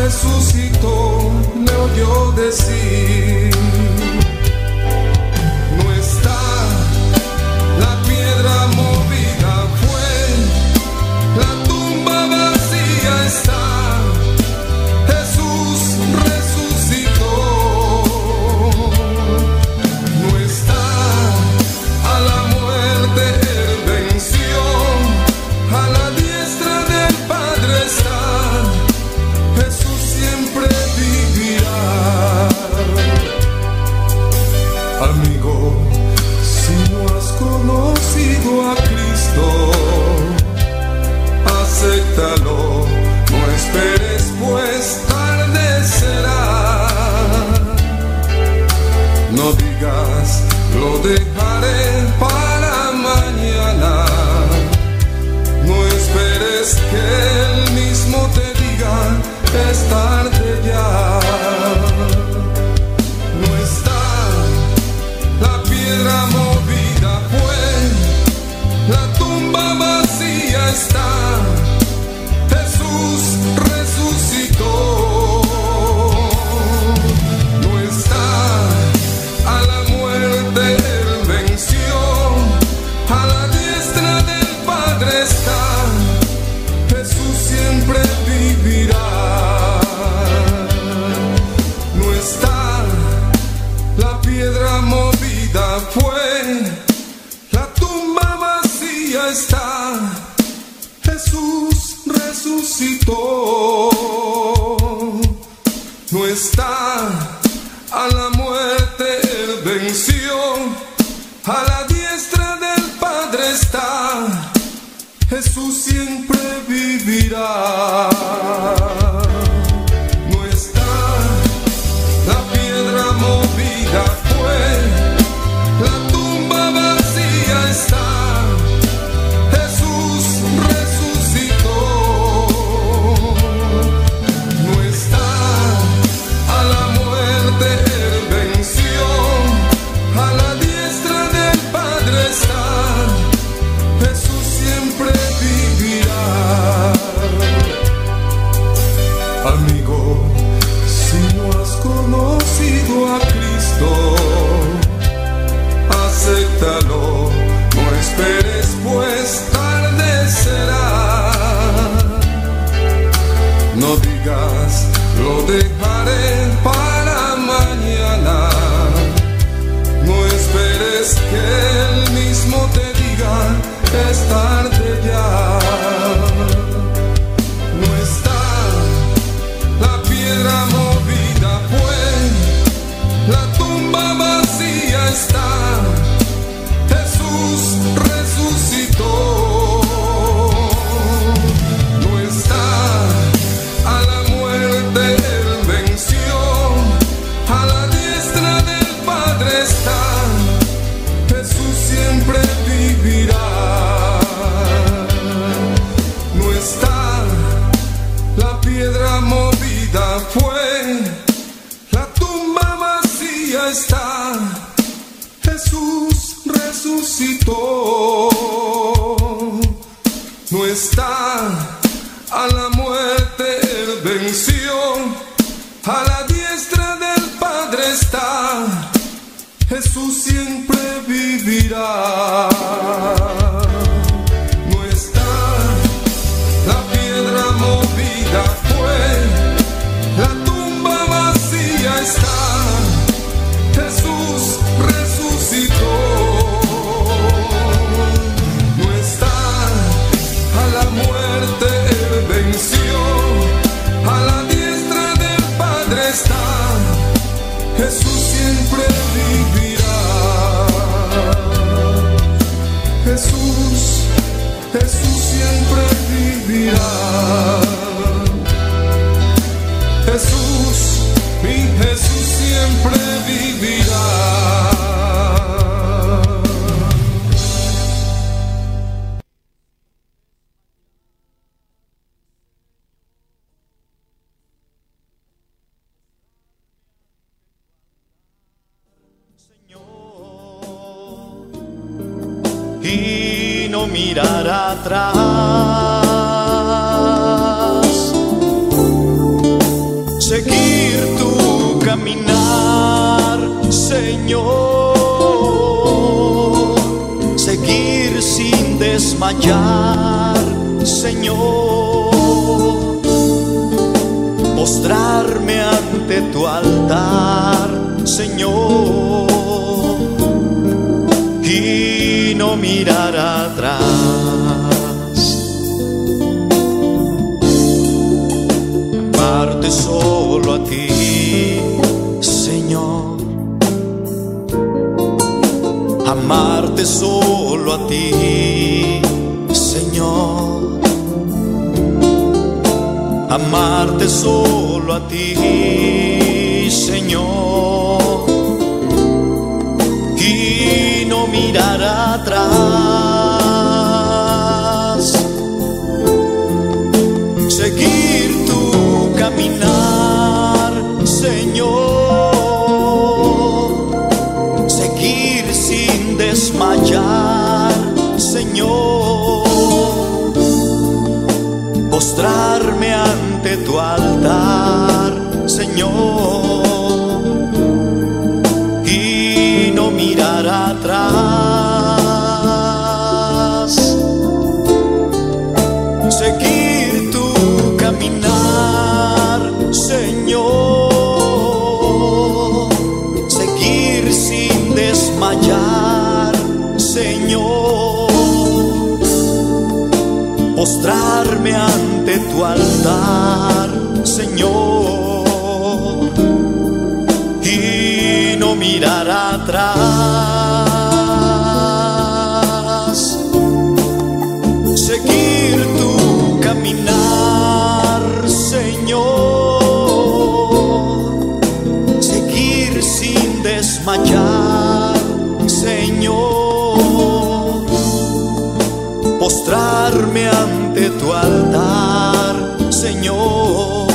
Resucitó, le oyó decir. No está la piedra movida, fue, la tumba vacía está. Jesús resucitó. No está, a la muerte él venció, a la diestra del Padre está. Jesús siempre vivirá. Amigo, si no has conocido a Cristo, acéptalo, no esperes, pues tarde será. No digas, lo dejaré para mañana. No esperes que él mismo te diga, es tarde ya. No está, la piedra movida fue, la tumba vacía está. Jesús resucitó. No está, a la muerte él venció, a la diestra del Padre está. Jesús siempre vivirá. No está, la piedra movida fue, la tumba vacía está. Jesús resucitó. No está, a la muerte él venció, a la diestra del Padre está. Jesús siempre vivirá. No está, la piedra movida fue, la tumba vacía está. Jesús resucitó. No está, a la muerte él venció, a la diestra del Padre está. Jesús siempre vivirá. Amigo, si no has conocido a Cristo, acéptalo, no esperes, pues tarde será. No digas, lo dejaré para mañana. No esperes que él mismo te diga, es tarde ya. No está, la piedra movida fue, la tumba vacía está. Jesús resucitó. No está, a la muerte él venció, a la diestra del Padre está. Jesús siempre vivirá. No está, la piedra movida fue, la tumba vacía está. Jesús resucitó. No está, a la muerte él venció, a la diestra del Padre está. Jesús siempre vivirá. No está, la piedra movida fue, la tumba vacía está. Jesús resucitó. No está, a la muerte él venció, a la diestra del Padre está. Jesús siempre vivirá. Jesús, Jesús siempre vivirá. Jesús, mi Jesús siempre vivirá. Señor, y no mirar atrás. caminar, Señor, seguir sin desmayar, Señor, postrarme ante tu altar, Señor, y no mirar atrás. Amarte solo a ti, Señor, amarte solo a ti, Señor, amarte solo a ti, Señor, y no mirar atrás. Seguir tu caminar, Señor, seguir sin desmayar, Señor, postrarme ante tu altar, Señor, y no mirar atrás. Seguir tu caminar, Señor, seguir sin desmayar, Señor, postrarme ante tu altar, Señor, y no mirar atrás. Seguir tu caminar, Señor, seguir sin desmayar, Señor, postrarme ante tu altar, Señor,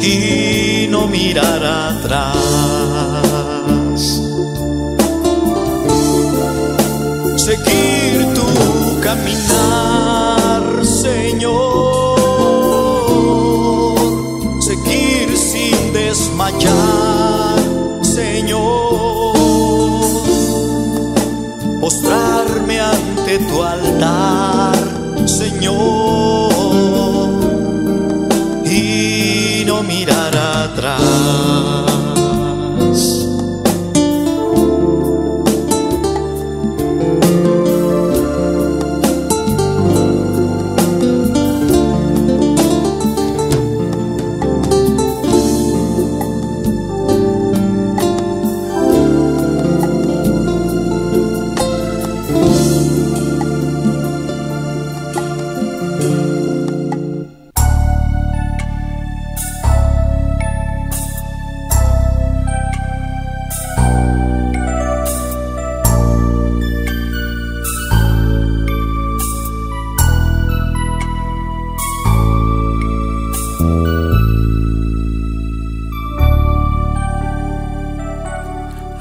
y no mirar atrás. Seguir tu caminar, Señor, seguir sin desmayar, Señor, postrarme ante tu altar, Señor, y no mirar atrás.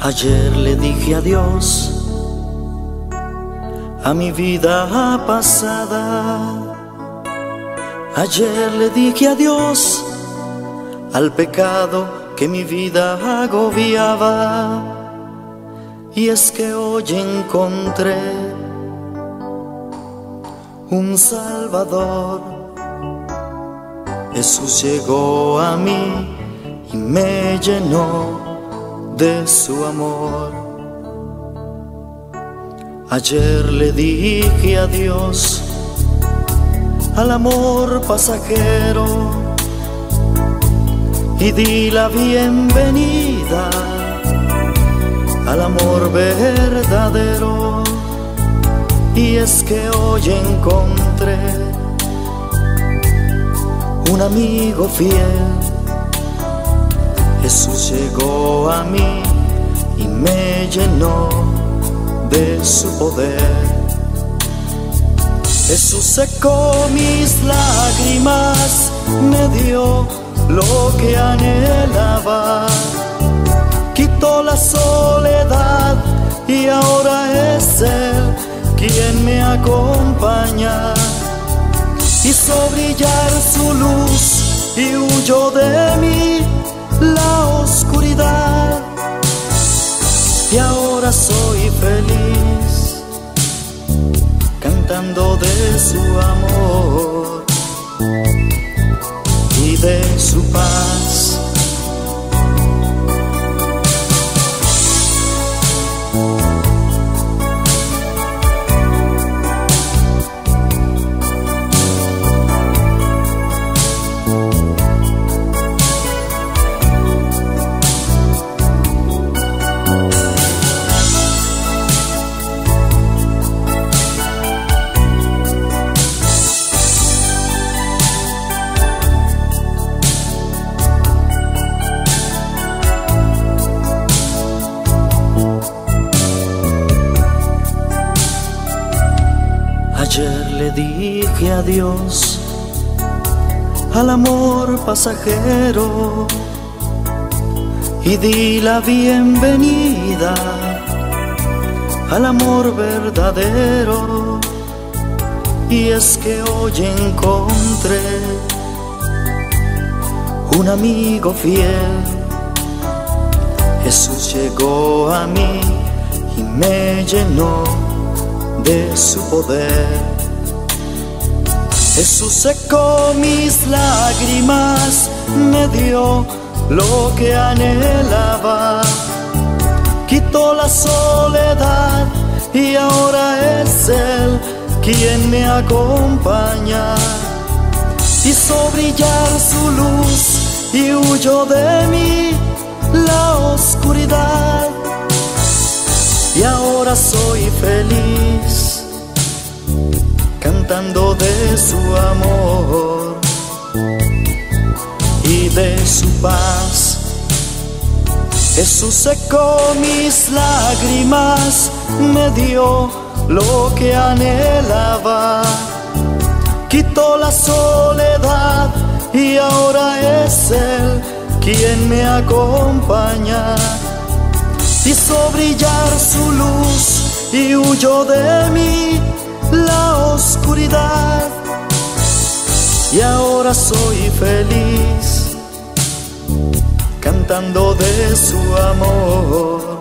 Ayer le dije adiós a mi vida pasada. Ayer le dije adiós al pecado que mi vida agobiaba. Y es que hoy encontré un Salvador. Jesús llegó a mí y me llenó de su amor. Ayer le dije adiós al amor pasajero y di la bienvenida al amor verdadero. Y es que hoy encontré un amigo fiel. Jesús llegó a mí y me llenó de su poder. Jesús secó mis lágrimas, me dio lo que anhelaba, quitó la soledad y ahora es Él quien me acompaña. Hizo brillar su luz y huyó de mí soy feliz, cantando de su amor y de su paz. Ayer le dije adiós al amor pasajero y di la bienvenida al amor verdadero. Y es que hoy encontré un amigo fiel. Jesús llegó a mí y me llenó de su poder. Jesús secó mis lágrimas, me dio lo que anhelaba, quitó la soledad y ahora es Él quien me acompaña. Hizo brillar su luz y huyó de mí la oscuridad. Y ahora soy feliz, cantando de su amor y de su paz. Jesús secó mis lágrimas, me dio lo que anhelaba, quitó la soledad y ahora es Él quien me acompaña. Hizo brillar su luz y huyó de mí la oscuridad. Y ahora soy feliz, cantando de su amor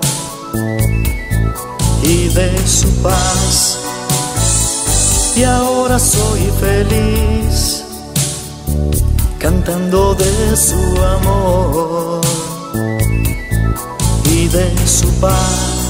y de su paz. Y ahora soy feliz, cantando de su amor y de su paz.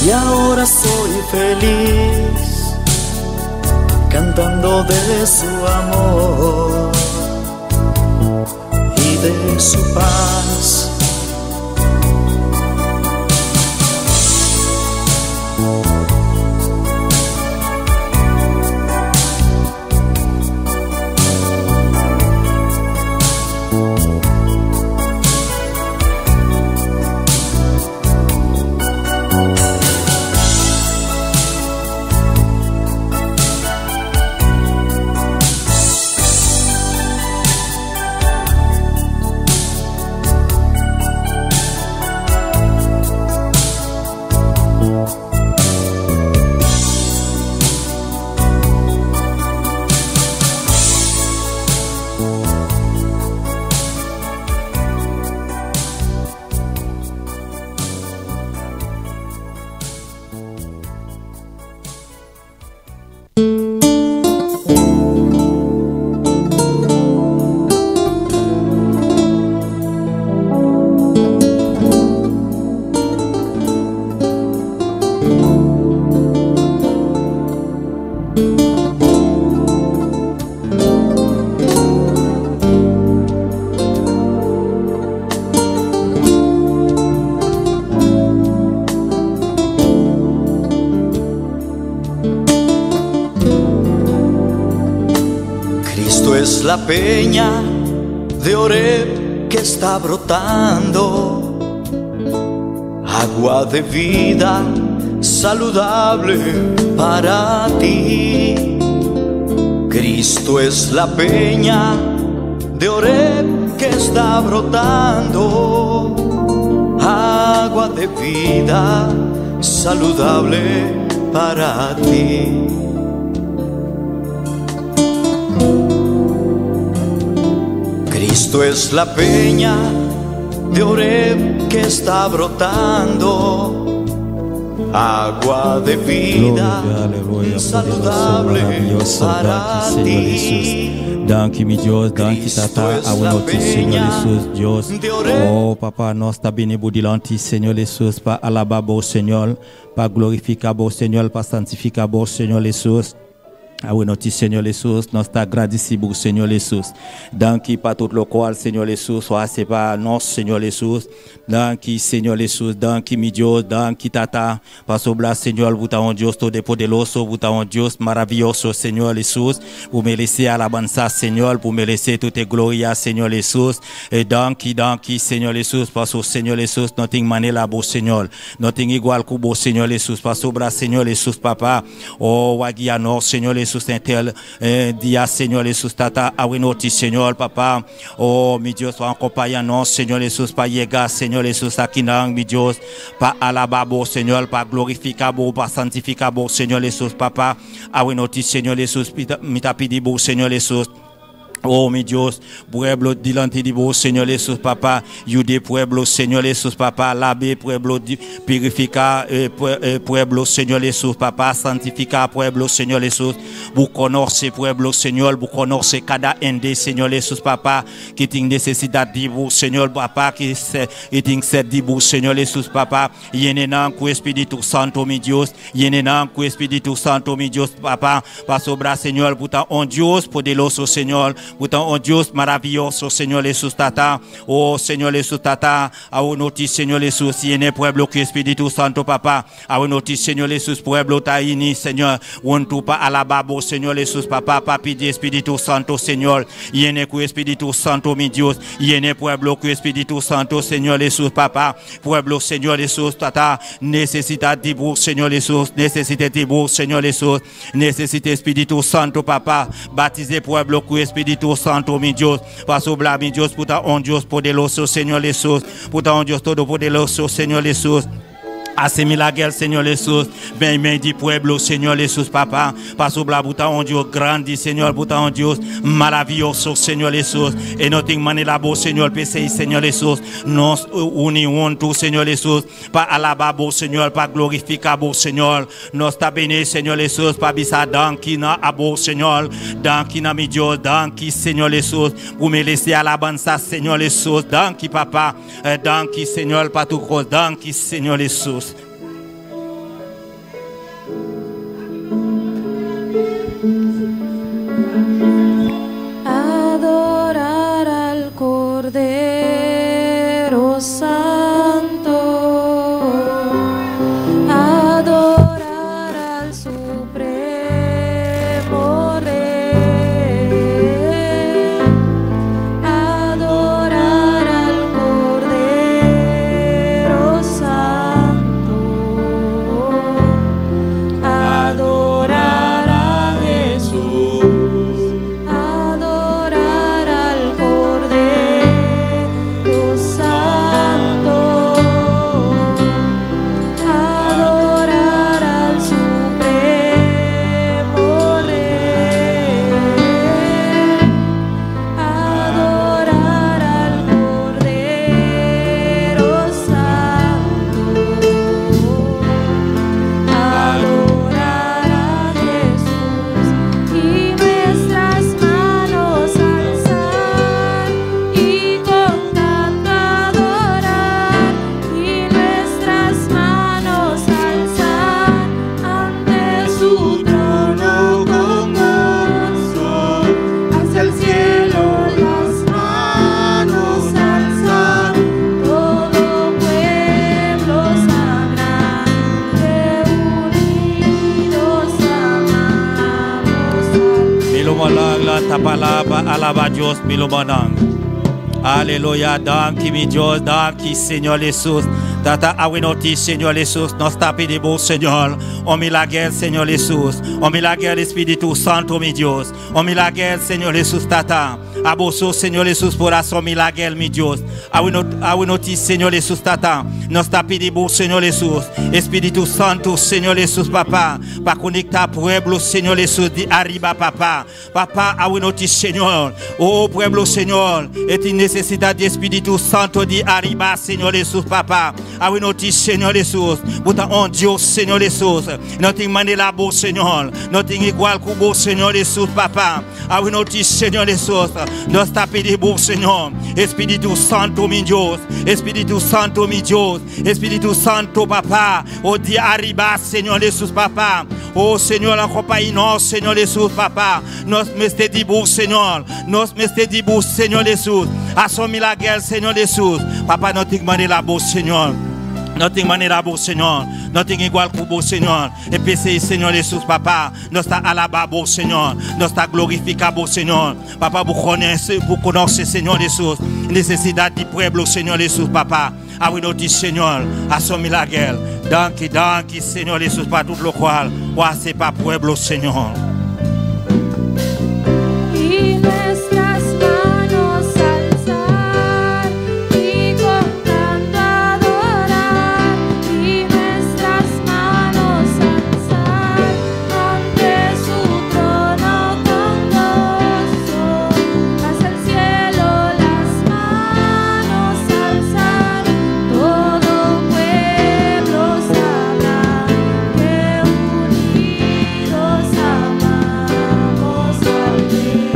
Y ahora soy feliz, cantando de su amor y de su paz. La peña de Oreb que está brotando, agua de vida saludable para ti. Cristo es la peña de Oreb que está brotando, agua de vida saludable para ti. Cristo es la peña de Oreb que está brotando, agua de vida Gloria, aleluya, saludable poderoso, maravilloso, para danki, Señor ti. Jesús. Danki, mi Dios, danki, Cristo Tata, es la awenoti, Señor peña Jesús, Dios. de Oreb. Oh, papá, nos ta bini bo dilanti, Señor Jesús, pa alabá bo, Señor, pa glorifiká bo, Señor, pa santifiká bo, Señor Jesús. Awenoti, Señor Jesús, nos ta gradisí bo, Señor Jesús. Danki pa tur loke, Señor Jesús, bo a hasi pa nos, Señor Jesús. Danki, Señor Jesús, danki, mi Dios, danki, Tata. Pasobra, Señor, Bo ta un Dios todopoderoso, Bo ta un Dios maravioso, Señor Jesús. Bo meresé alabansa, Señor, Bo meresé tur gloria, Señor Jesús. I danki, danki, Señor Jesús, paso, Señor Jesús, no tin manera, bo, Señor. No tin igual ku bo, Señor Jesús, pasobra, Señor Jesús, Papa. Oh, bo a guia nos, Señor Jesús, henter dia, Señor Jesús, Tata, awenoti, Señor, Papa. Oh, mi Dios, kompañá nos, Señor Jesús, pa yega, Señor Jesús, akinan, mi Dios, pa alabá bo, Señor, pa glorifiká bo, pa santifiká bo, Señor Jesús, Papa. Awenoti, Señor Jesús, mi ta pidi bo, Señor Jesús. Oh, mi Dios, pueblo dilanti di bo, Señor Jesús, Papa, yuda pueblo, Señor Jesús, Papa, laba pueblo, purifiká pueblo, Señor Jesús, Papa, santifiká pueblo, Señor Jesús, Bo konosé pueblo, Señor, Bo konosé kada hende, Señor Jesús, Papa, ku tin nesesidat di Bo, Señor, Papa, ku tin set di Bo, Señor Jesús, Papa, yena nan ku Spiritu Santu, mi Dios, yena nan ku Spiritu Santu, mi Dios, Papa, pasobra, Señor, Bo ta un Dios poderoso, Señor, Bo ta un Dios maravioso, Señor Jesús, Tata, oh, Señor Jesús, Tata, awenoti, Señor Jesús, yena pueblo ku Spiritu Santu, Papa, awenoti, Señor Jesús, pueblo ta uní, Señor, huntu pa alabá bo, Señor Jesús, Papa, pa pidi Spiritu Santu, Señor, yena ku Spiritu Santu, mi Dios, yena pueblo ku Spiritu Santu, Señor Jesús, Papa, pueblo, Señor Jesús, Tata, nesesitá di Bo, Señor Jesús, nesesitá di Bo, Señor Jesús, nesesitá Spiritu Santu, Papa, batisá pueblo ku Spiritu Santu, mi Dios, pasobra, mi Dios, Bo ta un Dios poderoso, Señor Jesús, Bo ta un Dios todopoderoso, Señor Jesús. Hasi milager, Señor Jesús. Meimei di pueblo, Señor Jesús, Papa. Pasobra Bo ta un Dios grandi, Señor. Bo ta un Dios maravioso, Señor Jesús. I no tin manera bo, Señor, p'esei, Señor Jesús. Nos uni huntu, Señor Jesús, pa alabá bo, Señor, pa glorifiká bo, Señor. Nos ta bini, Señor Jesús, pa bisa danki na abo, Señor. Danki na mi Dios, danki, Señor Jesús. Bo meresé alabansa, Señor Jesús. Danki, Papa. Danki, Señor, pa tur kos. Danki, Señor Jesús. Adorar al Cordero Santo, adorar al Supremo Rey, adorar al Cordero Santo, adorar a Jesús, adorar al Cordero Santo, adorar al Supremo Rey, adorar al Cordero Santo, adorar a Jesús y nuestras manos alzar y con canto adorar y nuestras manos alzar ante su trono con gozo, hacia el cielo las manos alzar, todo pueblo sabrá que unidos amamos al Mi rumannan, lanta para alabá Dios, mi rumannan. Aleluya, danki mi Dios, danki Señor Jesús. Tata, awe nochi, Señor Jesus, nos ta pidi Bo, Señor, un milager, Señor Jesus, un milager, Spiritu Santu, mi Dios, un milager, Señor Jesus, Tata, Abo so, Señor Jesus, por hasi un milager, mi Dios. Awe nochi, Señor Jesus, Tata, nos ta pidi Bo, Señor Jesus, Spiritu Santu, Señor Jesus, Papa, pa konektá pueblo, Señor Jesus, di ariba, Papa. Papa, awe nochi, Señor. Oh, pueblo, Señor, e tin nesesidat di Spiritu Santu di ariba, Señor Jesus, Papa. Awe nochi, Señor Jesus. Bo ta un Dios, Señor Jesus. No tin manera Bo, Señor. No tin igual ku Bo, Señor Jesus, Papa. Awe nochi, Señor Jesus. Nos ta pidi Bo, Señor. Spiritu Santu, mi Dios. Spiritu Santu, mi Dios. Spiritu Santu, Papa. Oh, di ariba, Señor Jesus, Papa. Oh, Señor, akompañá nos, Señor Jesus, Papa. Nos mester di Bo, Señor. Nos mester di Bo, Señor Jesus. Hasi un milager, Señor Jesus. Papa, no tin manera Bo, Señor. No tin manera Bo, Señor. No tin igual ku Bo, Señor. I p'esei, Señor Jesus, Papa. Nos ta alabá Bo, Señor. Nos ta glorifiká Bo, Señor. Papa, Bo konosé, Bo konosé, Señor Jesus. Nesesidat di pueblo, Señor Jesus, Papa. Awe nochi, Señor, hasi un milager. Danki, danki, Señor Jesus, pa tur loke Bo a hasi pa pueblo, Señor. Y nuestras manos alzar y con canto adorar y nuestras manos alzar ante su trono con gozo hacia el cielo las manos alzar, todo pueblo sabrá que unidos amamos al Rey.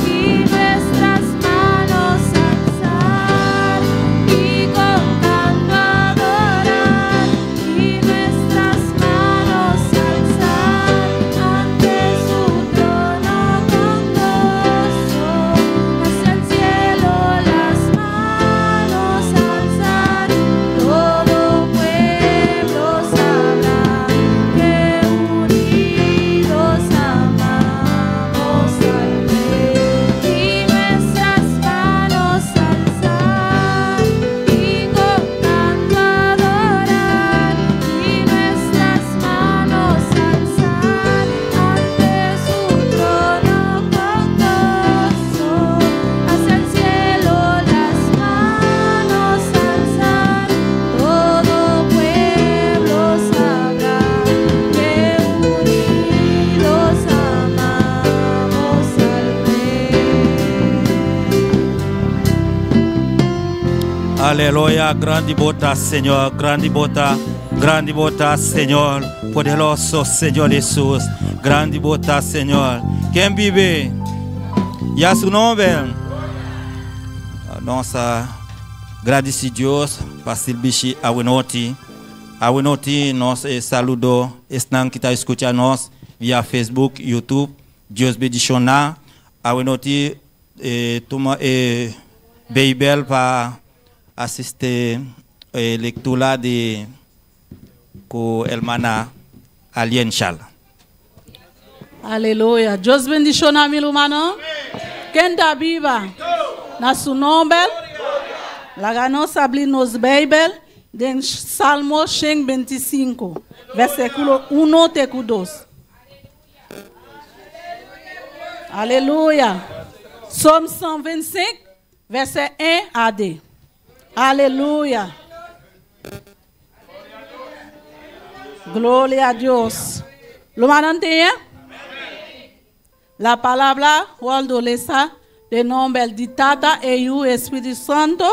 Y nuestras manos alzar y con canto adorar y nuestras manos alzar ante su trono con gozo hacia el cielo las manos alzar, todo pueblo sabrá que unidos amamos al Rey. Y nuestras manos alzar y con canto adorar y nuestras manos alzar ante su trono con gozo hacia el cielo las manos alzar, todo pueblo sabrá que unidos amamos al Rey. Aleluya, grandi Bo ta, Señor, grandi Bo ta, grandi Bo ta, Señor, poderoso Señor Jesus, grandi Bo ta, Señor. Ken vive? Y a su nombre. Nos ta gradisí Dios pa sirbishi awe nochi. Awe nochi nos saludo esnan ku ta skucha nos via Facebook, YouTube. Dios bendishoná. Awe nochi tuma Beibel pa asistí lektura di ku hermana Alien Chal. Aleluya. Dios bendishoná mi rumannan. Ken ta biba? Na su nòmber. Laga nos habri nos Beibel den Salmo 125, versíkulo 1 te 2. Aleluya. Salmo 125, versíkulo 1 a 2. Aleluya. Gloria a Dios. Rumannan tin? La palabra wòrdu lesá den nòmber di Tata i Yu Spiritu Santu.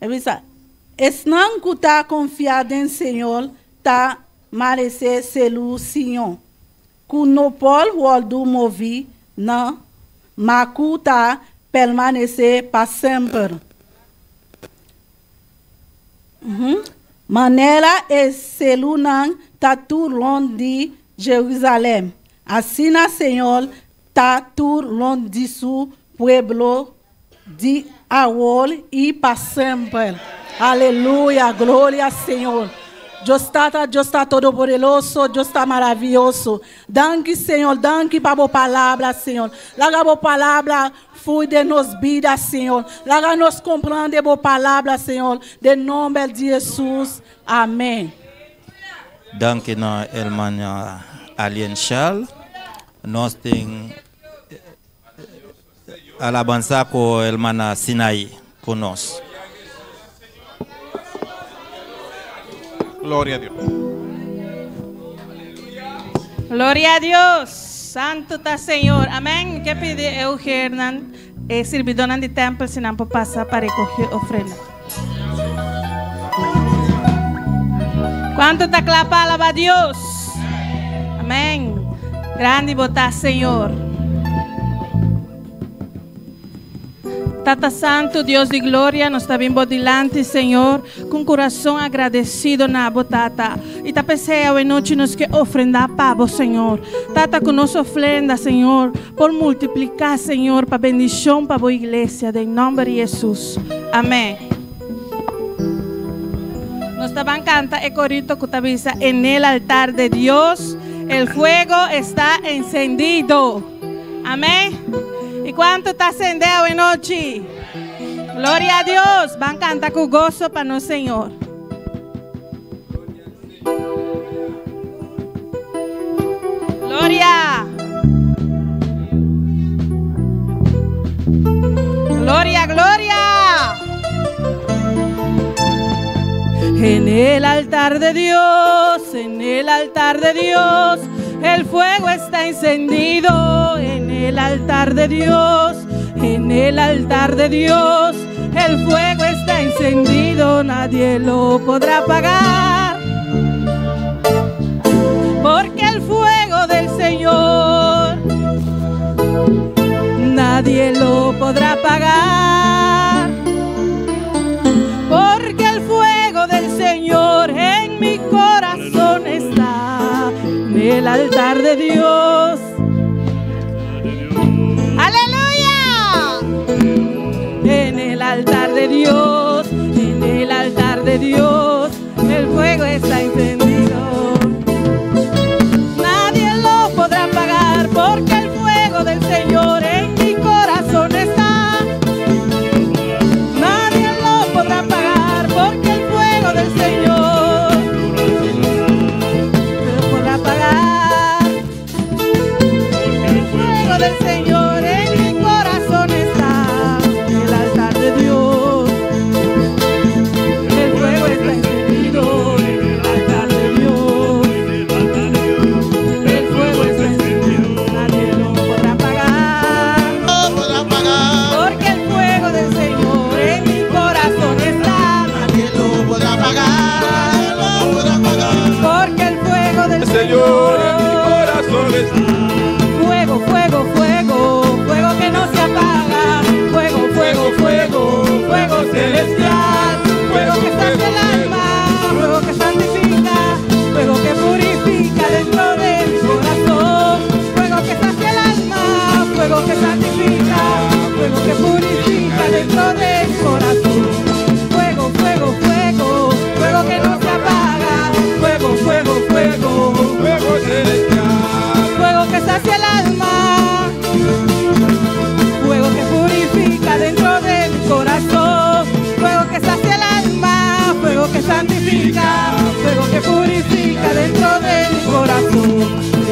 E bisa, Esnan ku ta konfia den Señor ta manera seru Sion, ku no por wòrdu moví na ma ku ta permanesé pa semper. Manera e serunan ta tur rònt di Jerusalèm. Asina Señor ta tur rònt di su pueblo di awor i pa semper. Aleluya, gloria Señor. Dios Tata, Dios ta todopoderoso, Dios ta maravioso. Danki, Señor, danki pa bo palabra, Señor. Laga bo palabra flui den nos bida, Señor. Laga nos komprondé bo palabra, Señor. Den nòmber di Hesus. Amèn. Danki na ruman Alien Charles. Nos tin alabansa ku ruman Sinai ku nos. Gloria a Dios. Gloria a Dios. Santu ta Señor. Amèn. Ke pidi Eugernan, sirbidónan di tèmpel, si nan por pasa pa rekohé ofrenda. Kuantu ta kla pa alabá Dios? Amèn. Grandi bo ta, Señor. Tata Santu, Dios di gloria, nos ta bin bo dilanti, Señor, ku un kurason agradesido na bo, Tata. I ta p'esei awe nochi nos ke ofrendá pa bo, Señor. Tata, ku nos ofrenda, Señor, por multipliká, Señor, pa bendishon pa bo iglesia, den nòmber di Hesus. Amèn. Nos ta ban kanta e korito ku ta bisa, En el altar de Dios, el fuego está encendido. Amèn. I kuantu ta sendé awe nochi? Gloria a Dios. Ban kanta ku goso pa nos Señor. Gloria. Gloria, gloria. En el altar de Dios, en el altar de Dios, el fuego está encendido. En el altar de Dios, en el altar de Dios, el fuego está encendido, nadie lo podrá apagar. Porque el fuego del Señor nadie lo podrá apagar. Porque el fuego del Señor en mi corazón está, en el altar de Dios. Aleluya. En el altar de Dios, en el altar de Dios, el fuego está encendido. Nadie lo podrá apagar porque el fuego del Señor en mi corazón está. Nadie lo podrá apagar porque el fuego del Señor lo podrá apagar. El fuego del Señor en mi corazón está, en el altar de Dios. El fuego está encendido en el altar de Dios. El fuego está encendido, nadie lo podrá apagar. Porque el fuego del Señor en mi corazón está, nadie lo podrá apagar. Porque el fuego del Señor en mi corazón está. Fuego, fuego, fuego, fuego que no se apaga. Fuego, fuego, fuego, fuego celestial. Fuego que sacia el alma, fuego que santifica, fuego que purifica dentro de mi corazón. Fuego que sacia el alma, fuego que santifica, fuego que purifica dentro de mi corazón. Fuego, fuego, fuego, fuego que no se apaga. Fuego, fuego, fuego, Fuego celestial. fuego que sacia el alma, fuego que purifica dentro de mi corazón, fuego que sacia el alma, fuego que santifica, fuego que purifica dentro de mi corazón.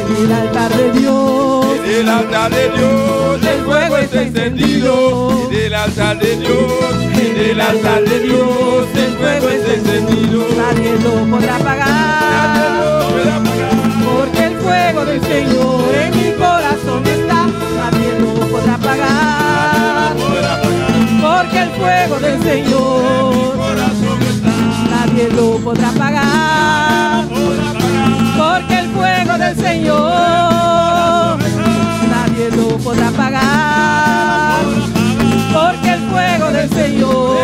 En el altar de Dios, En el altar de Dios el fuego está encendido. En el altar de Dios, en el altar de Dios el fuego está encendido. Nadie lo podrá apagar. Nadie lo podrá apagar. Porque el fuego del Señor en mi corazón está, nadie lo podrá apagar. Porque el fuego del Señor nadie lo podrá apagar. Porque el fuego del Señor nadie lo podrá apagar. Porque el fuego del Señor,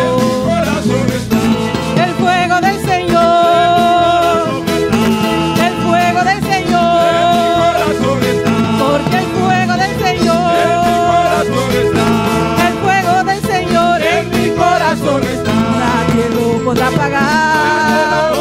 el fuego del Señor, el fuego del Señor, porque el fuego del Señor, el fuego del Señor en mi corazón está, nadie lo podrá apagar.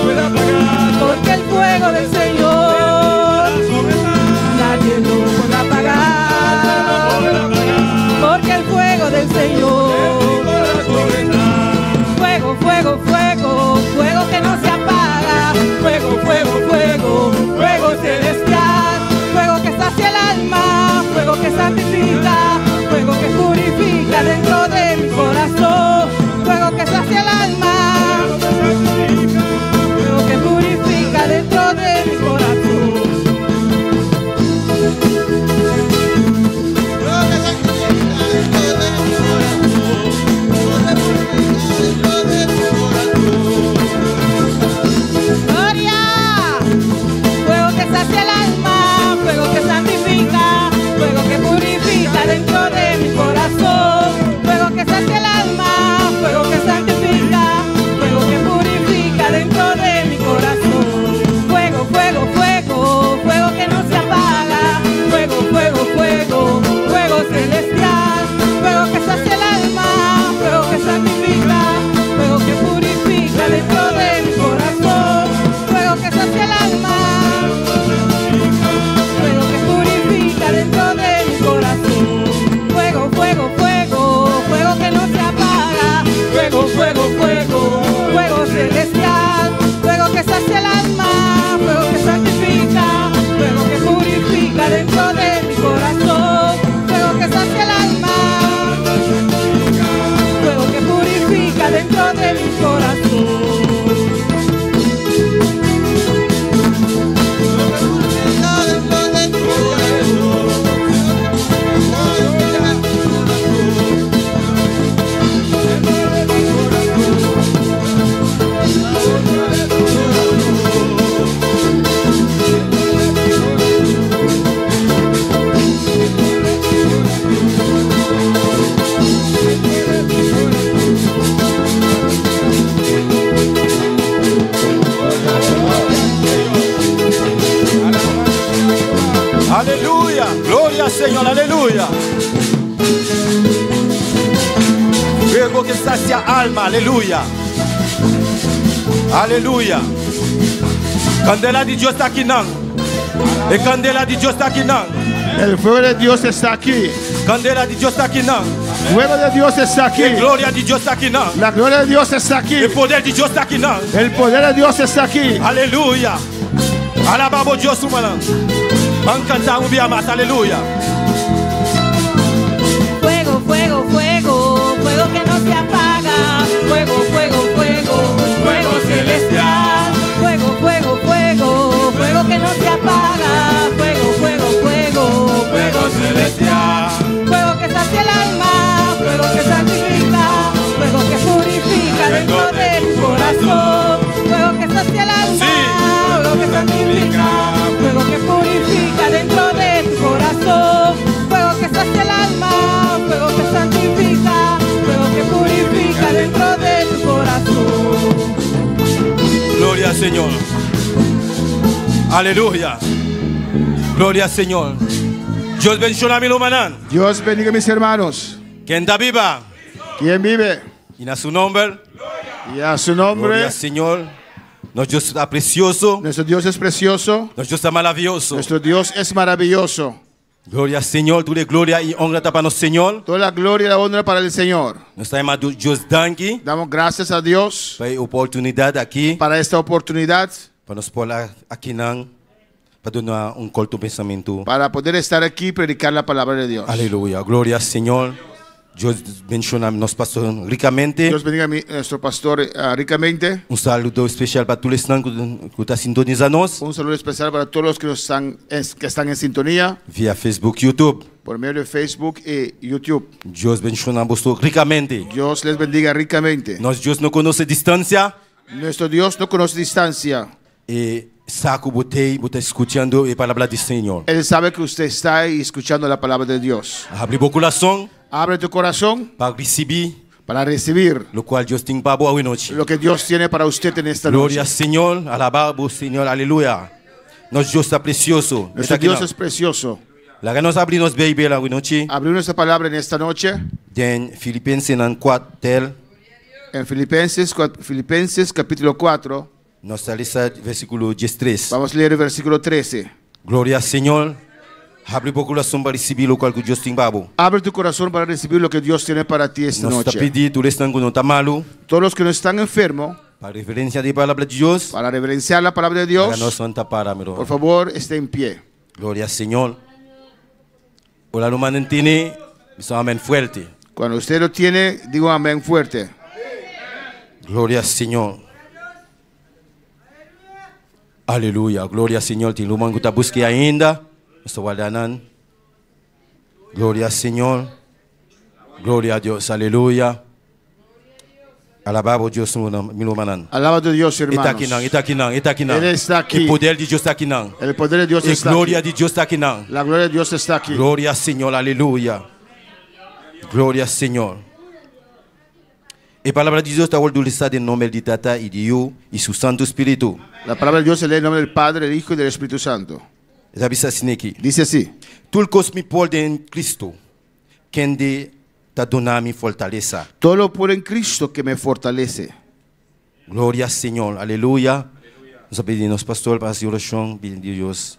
Señor, aleluya. Fuego que sacia alma, aleluya. Aleluya. Kandela di Dios ta akinan. E kandela di Dios ta akinan. El fuego de Dios está aquí. Kandela di Dios ta akinan. Fuego de Dios está aquí. E gloria di Dios ta akinan. La gloria de Dios está aquí. E poder di Dios ta akinan. El poder de Dios está aquí. Aleluya. Alabá bo Dios, rumannan. Ban kanta un bia mas. Aleluya. Fuego, fuego, fuego, fuego que no se apaga. Fuego, fuego, fuego, fuego celestial. Fuego, fuego, fuego, fuego que no se apaga. Fuego, fuego, fuego, fuego celestial. Fuego que sacia el alma, fuego que santifica, fuego que purifica dentro de tu corazón. Fuego que sacia el alma, fuego que santifica, fuego que purifica dentro de tu corazón. Fuego que sacia el alma, fuego que santifica, fuego que purifica dentro de tu corazón. Gloria al Señor. Aleluya. Gloria al Señor. Dios bendishoná mi rumannan. Dios bendiga a mis hermanos. Ken ta biba? ¿Quién vive? I na su nòmber. Y a su nombre. Gloria al Señor. Nos Dios ta presioso. Nuestro Dios es precioso. Nos Dios ta maravioso. Nuestro Dios es maravilloso. Gloria al Señor. Tur gloria i honra ta pa nos Señor. Toda la gloria y la honra para el Señor. Nos ta yama Dios danki. Damos gracias a Dios. Pa e oportunidat aki. Para esta oportunidad. Pa nos por akinan pa duna un korto pensamentu. Para poder estar aquí y predicar la palabra de Dios. Aleluya. Gloria al Señor. Dios bendishoná nos pastor rikamente. Dios bendiga a nuestro pastor ricamente. Un saludo espesial pa tur esnan ku ta sintonisá nos. Un saludo especial para todos los que están en sintonía. Via Facebook, YouTube. Por medio de Facebook y YouTube. Dios bendishoná boso rikamente. Dios les bendiga ricamente. Nos Dios no konosé distansia. Nuestro Dios no conoce distancia. E sa ku bo t'ei, bo ta skuchando e palabra di Señor. Él sabe que usted está ahí escuchando la palabra de Dios. Habri bo kurason. Abre tu corazón. Pa risibí. Para recibir. Lokual Dios tin pa bo awe nochi. Lo que Dios tiene para usted en esta noche. Gloria Señor, alabá bo Señor, aleluya. Nos Dios ta presioso. Nuestro Dios es precioso. Laga nos habri nos Beibel awe nochi. Abrir nuestra palabra en esta noche. Den Filipensenan 4. En Filipenses, Filipenses capítulo 4. Nos ta lesa versíkulo 13. Vamos a leer el versículo 13. Gloria Señor. Habri bo kurason pa risibí lokual ku Dios tin pa bo. Abre tu corazón para recibir lo que Dios tiene para ti esta Nos ta noche. pidi tur esnan ku no ta malu. Todos los que no están enfermos. Pa reverensia di palabra di Dios. Para reverenciar la palabra de Dios. Laga nos lanta para, mi Por favor, esté en pie. Gloria Señor. Ora rumannan tin'é, bisa amèn fuerte. Cuando usted lo tiene, digo amén fuerte. Gloria Señor. Aleluya. Gloria Señor. Tin ruman ku ta busk'é ainda. Nos ta warda nan. Gloria Señor. Gloria a Dios. Aleluya. Alabá bo Dios, mi rumannan. Alaba a Dios, hermanos. E ta akinan, e ta akinan, e ta akinan. Él está aquí. E poder di Dios ta akinan. El poder de Dios E está gloria aquí. di Dios ta akinan. La gloria de Dios está aquí. Gloria Señor, aleluya. Gloria Señor. E palabra di Dios ta wòrdu lesá den nòmber di Tata i di Yu i su Santu Spiritu. La palabra de Dios se lee en nombre del Padre, del Hijo y del Espíritu Santo. E ta bisa asina aki. Dice así. Tur kos mi por den Cristo, kende ta duna mi fortalesa. Todo lo puedo en Cristo que me fortalece. Gloria Señor, aleluya. Nos ta pidi nos pastor pa hasi orashon, pidi Dios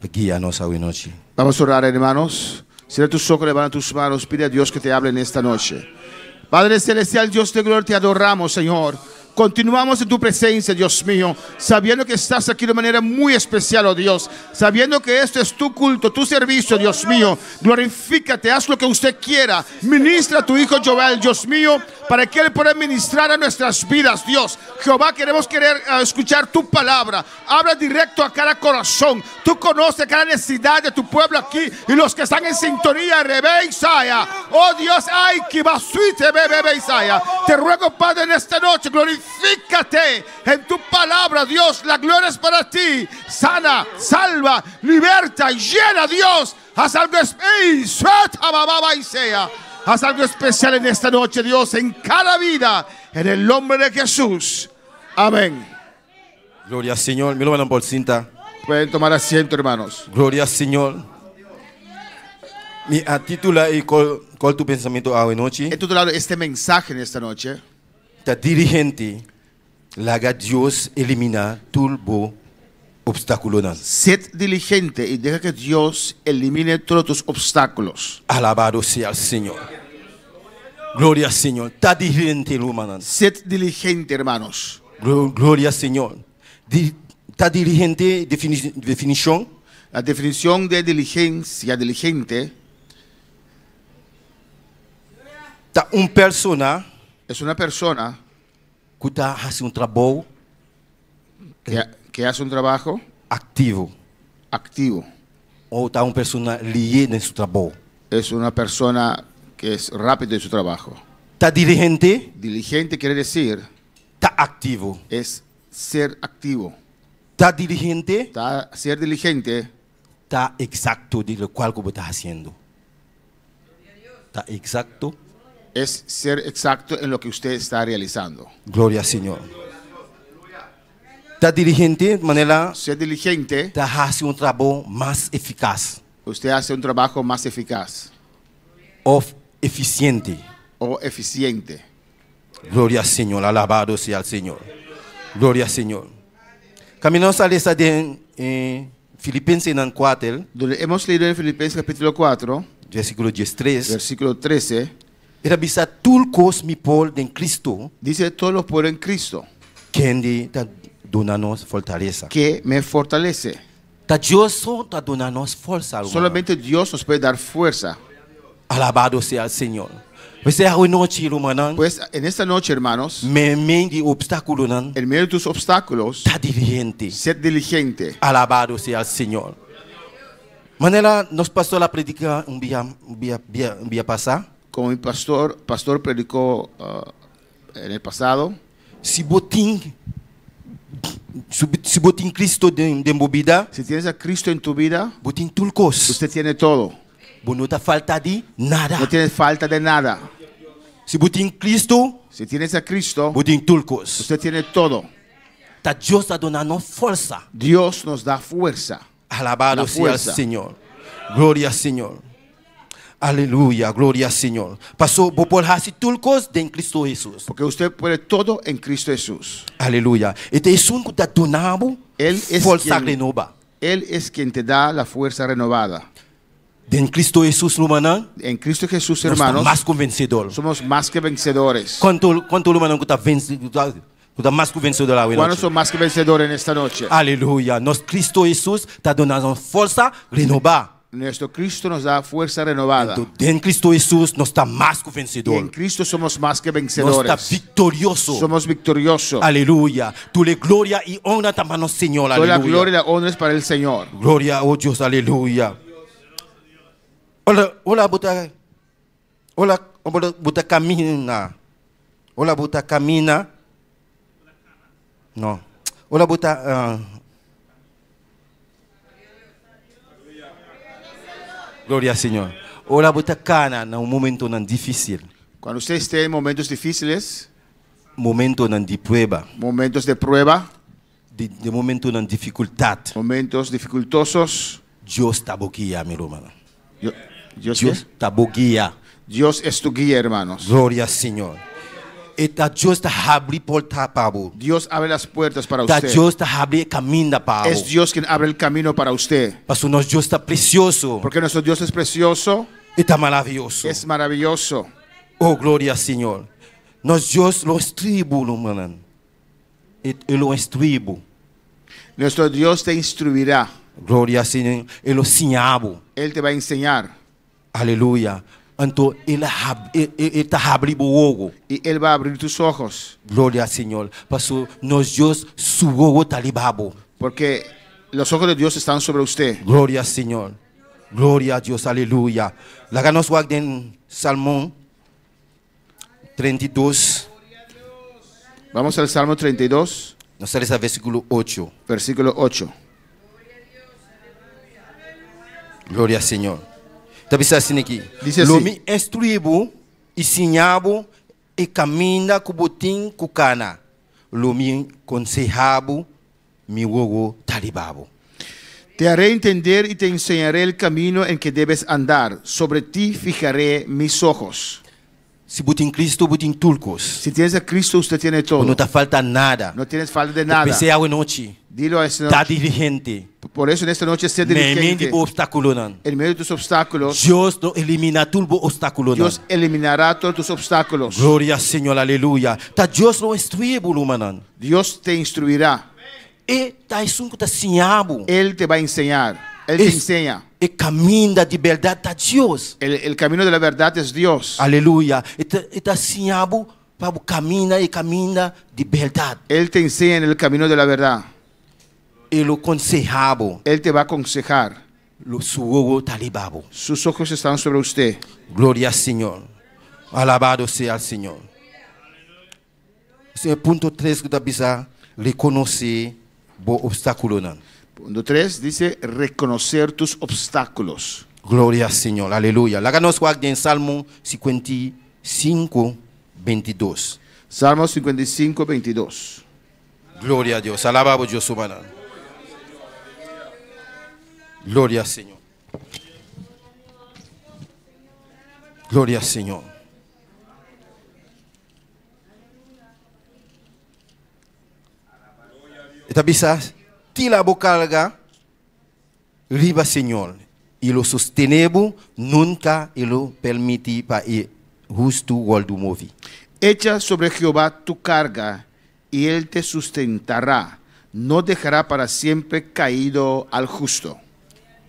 pa guia nos awe nochi. Vamos a orar, hermanos. Cierra tus ojos, levanta tus manos, pide a Dios que te hable en esta noche. Padre Celestial, Dios de gloria, te adoramos, Señor. Continuamos en tu presencia, Dios mío, sabiendo que estás aquí de manera muy especial, oh Dios, sabiendo que esto es tu culto, tu servicio, Dios mío. Glorifícate, haz lo que usted quiera. Ministra a tu hijo Joel, Dios mío, para que él pueda ministrar a nuestras vidas, Dios. Jehová, queremos escuchar tu palabra. Habla directo a cada corazón. Tú conoces cada necesidad de tu pueblo aquí y los que están en sintonía, Rebe Isaiah. Oh Dios, ay, que va suite, bebé Isaiah. Te ruego, Padre, en esta noche, glorifícate en tu palabra, Dios. La gloria es para ti. Sana, salva, liberta, llena, Dios. Haz algo ey, suelta, bababa y sea. Haz algo especial en esta noche, Dios, en cada vida, en el nombre de Jesús. Amén. Gloria al Señor. Mi hermano por cinta. Pueden tomar asiento, hermanos. Gloria al Señor. Mi a titulá e Kòl Tu Pensamentu awe nochi. He titulado este mensaje en esta noche. Ta diligente, laga Dios eliminá tur bo obstáculonan. Sed diligente y deja que Dios elimine todos tus obstáculos. Alabado sea el Señor. Gloria Señor. Ta diligente, rumannan. Sed diligente, hermanos. Gloria Señor. Ta diligente, definishon. La definición de diligencia, diligente. Ta un persona. Es una persona. Ku ta hasi un trabou. Que hace un trabajo. Aktivo. Activo. O ta un persona lihé den su trabou. Es una persona que es rápido en su trabajo. Ta diligente. Diligente quiere decir. Ta aktivo. Es ser activo. Ta diligente. Ta ser diligente. Ta eksakto di lokual ku bo ta hasiendo. Ta eksakto. Es ser exacto en lo que usted está realizando. Gloria Señor. Ta diligente manera. Ser diligente. Ta hasi un trabou mas efikas. Usted hace un trabajo más eficaz. Òf efisiente. O eficiente. Gloria Señor, alabado sea el Señor. Gloria Señor. Kaminda nos a lesa den Filipensenan kuater. Donde hemos leído en Filipenses capítulo 4. Versíkulo diestres. Versículo 13. E ta bisa, Tur kos mi por den Cristo. Dice, Todo lo puedo en Cristo. Kende ta duna nos fortalesa. Que me fortalece. Ta Dios so ta duna nos forsa, rumannan. Solamente Dios nos puede dar fuerza. Alabado sea el Señor. P'esei awe nochi, rumannan. Pues en esta noche, hermanos. Meimei di obstáculonan. En medio de tus obstáculos. Ta diligente. Sed diligente. Alabado sea el Señor. Manera nos pastor a predica un bia bia bia bia pasá. Como mi pastor pastor predicó en el pasado. Si bo tin si bo tin Cristo den den bo bida. Si tienes a Cristo en tu vida. Bo tin tur kos. Usted tiene todo. Bo no ta falta di nada. No tienes falta de nada. Si bo tin Cristo. Si tienes a Cristo. Bo tin tur kos. Usted tiene todo. Ta Dios ta duna nos forsa. Dios nos da fuerza. Alabado sea el Señor. Gloria Señor. Aleluya, gloria Señor. Paso bo por hasi tur kos den Cristo Hesus. Porque usted puede todo en Cristo Jesús. Aleluya. E ta esun ku ta duna bo forsa renoba. Él es quien te da la fuerza renovada. Den Cristo Hesus, rumannan. En Cristo Jesús, hermanos. Nos ta mas ku vensedor. Somos mas que vencedores. Kuantu kuantu rumannan ku ta vense ku ta mas ku vensedor awe nochi? Kuantos son mas que vencedores en esta noche? Aleluya. Nos Cristo Hesus ta duna nos forsa renobá. Nuestro Cristo nos da fuerza renovada. Anto den Cristo Hesus nos ta mas ku vensedor. Y en Cristo somos mas que Nos ta vencedores. viktorioso. Somos victoriosos. Aleluya. Tur e gloria i honra ta pa nos Señor. Toda la Aleluya. gloria y la honra es para el Señor. Gloria, oh Dios, aleluya. Ora, ora bo ta, ora bo ta camina, ora bo ta camina, no, ora bo ta, uh, gloria al Señor. Ora bo ta cana na un momentonan difícil. Cuando usted esté en momentos difíciles. Momentonan di prueba. Momentos de prueba. Di, di momentonan dificultad. Momentos dificultosos. Dios ta bo guia, mi rumannan. Dios, Dios ta bo guia. Dios es tu guía, hermanos. Gloria Señor. E ta Dios ta habri porta pa bo. Dios abre las puertas para Ta usted. Dios ta habri e caminda pa bo. Es Dios quien abre el camino para usted. Pasobra nos Dios ta precioso. Porque nuestro Dios es precioso. E ta maraviyoso. Es maravilloso. Oh, gloria Señor. Nos Dios lo instruí bo, rumannan. E lo instruí bo. Nuestro Dios te instruirá. Gloria Señor. E lo siña bo. Él te va a enseñar. Aleluya. Anto el a e ta habri bo wowo. Y Él va a abrir tus ojos. Gloria Señor. Paso nos Dios su wowo ta riba bo. Porque los ojos de Dios están sobre usted. Gloria Señor. Gloria a Dios. Aleluya. Laga nos wak den Salmo 32. Vamos al Salmo 32. Nos ta lesa versículo 8. Versículo 8. Gloria Señor. Ta bisa asina aki. Dice así. Lo mi instruí bo i siña bo e kaminda ku bo tin ku kana. Lo mi konsehá bo, mi wowo ta riba bo. Te haré entender y te enseñaré el camino en que debes andar. Sobre ti fijaré mis ojos. Si bo tin Kristu, bo tin tur kos. Si tienes a Cristo, usted tiene todo. No ta falta nada. No tienes falta de nada. P'esei awe nochi. Dilo a esta Ta noche. dirigente. Por eso en esta noche sé Meimei di diligente. bo obstákulonan. En medio de tus obstáculos, Dios lo eliminá tur bo obstákulonan. Dios eliminará todos tus obstáculos. Gloria Señor, aleluya. Ta Dios lo instruí bo, rumannan. Dios te instruirá. E ta esun ku ta siña bo. Él te va a enseñar. Él te enseña. E kaminda di bèrdat ta Dios. El camino de la verdad es Dios. Aleluya. E ta, e ta siña bo pa bo kana e kaminda di bèrdat. Él te enseña en el camino de la verdad. E lo konsehá bo. Él te va a aconsejar. Lo su wowo ta riba bo. Sus ojos están sobre usted. Gloria al Señor. Alabado sea el Señor. E punto 3 ku ta bisa rekonosé bo obstákulonan. Punto 3 dice reconocer tus obstáculos. Gloria al Señor. Aleluya. Laga nos wak den Salmo 55, 22. Salmo 55, 22. Gloria a Dios. Alabado Dios humano. Gloria al Señor. Gloria al Señor. E ta bisa, tira bo karga, riba Señor, i lo sostené bo, nunka e lo permití pa e hustu wòrdu moví. Echa sobre Jehová tu carga y él te sustentará. No dejará para siempre caído al justo.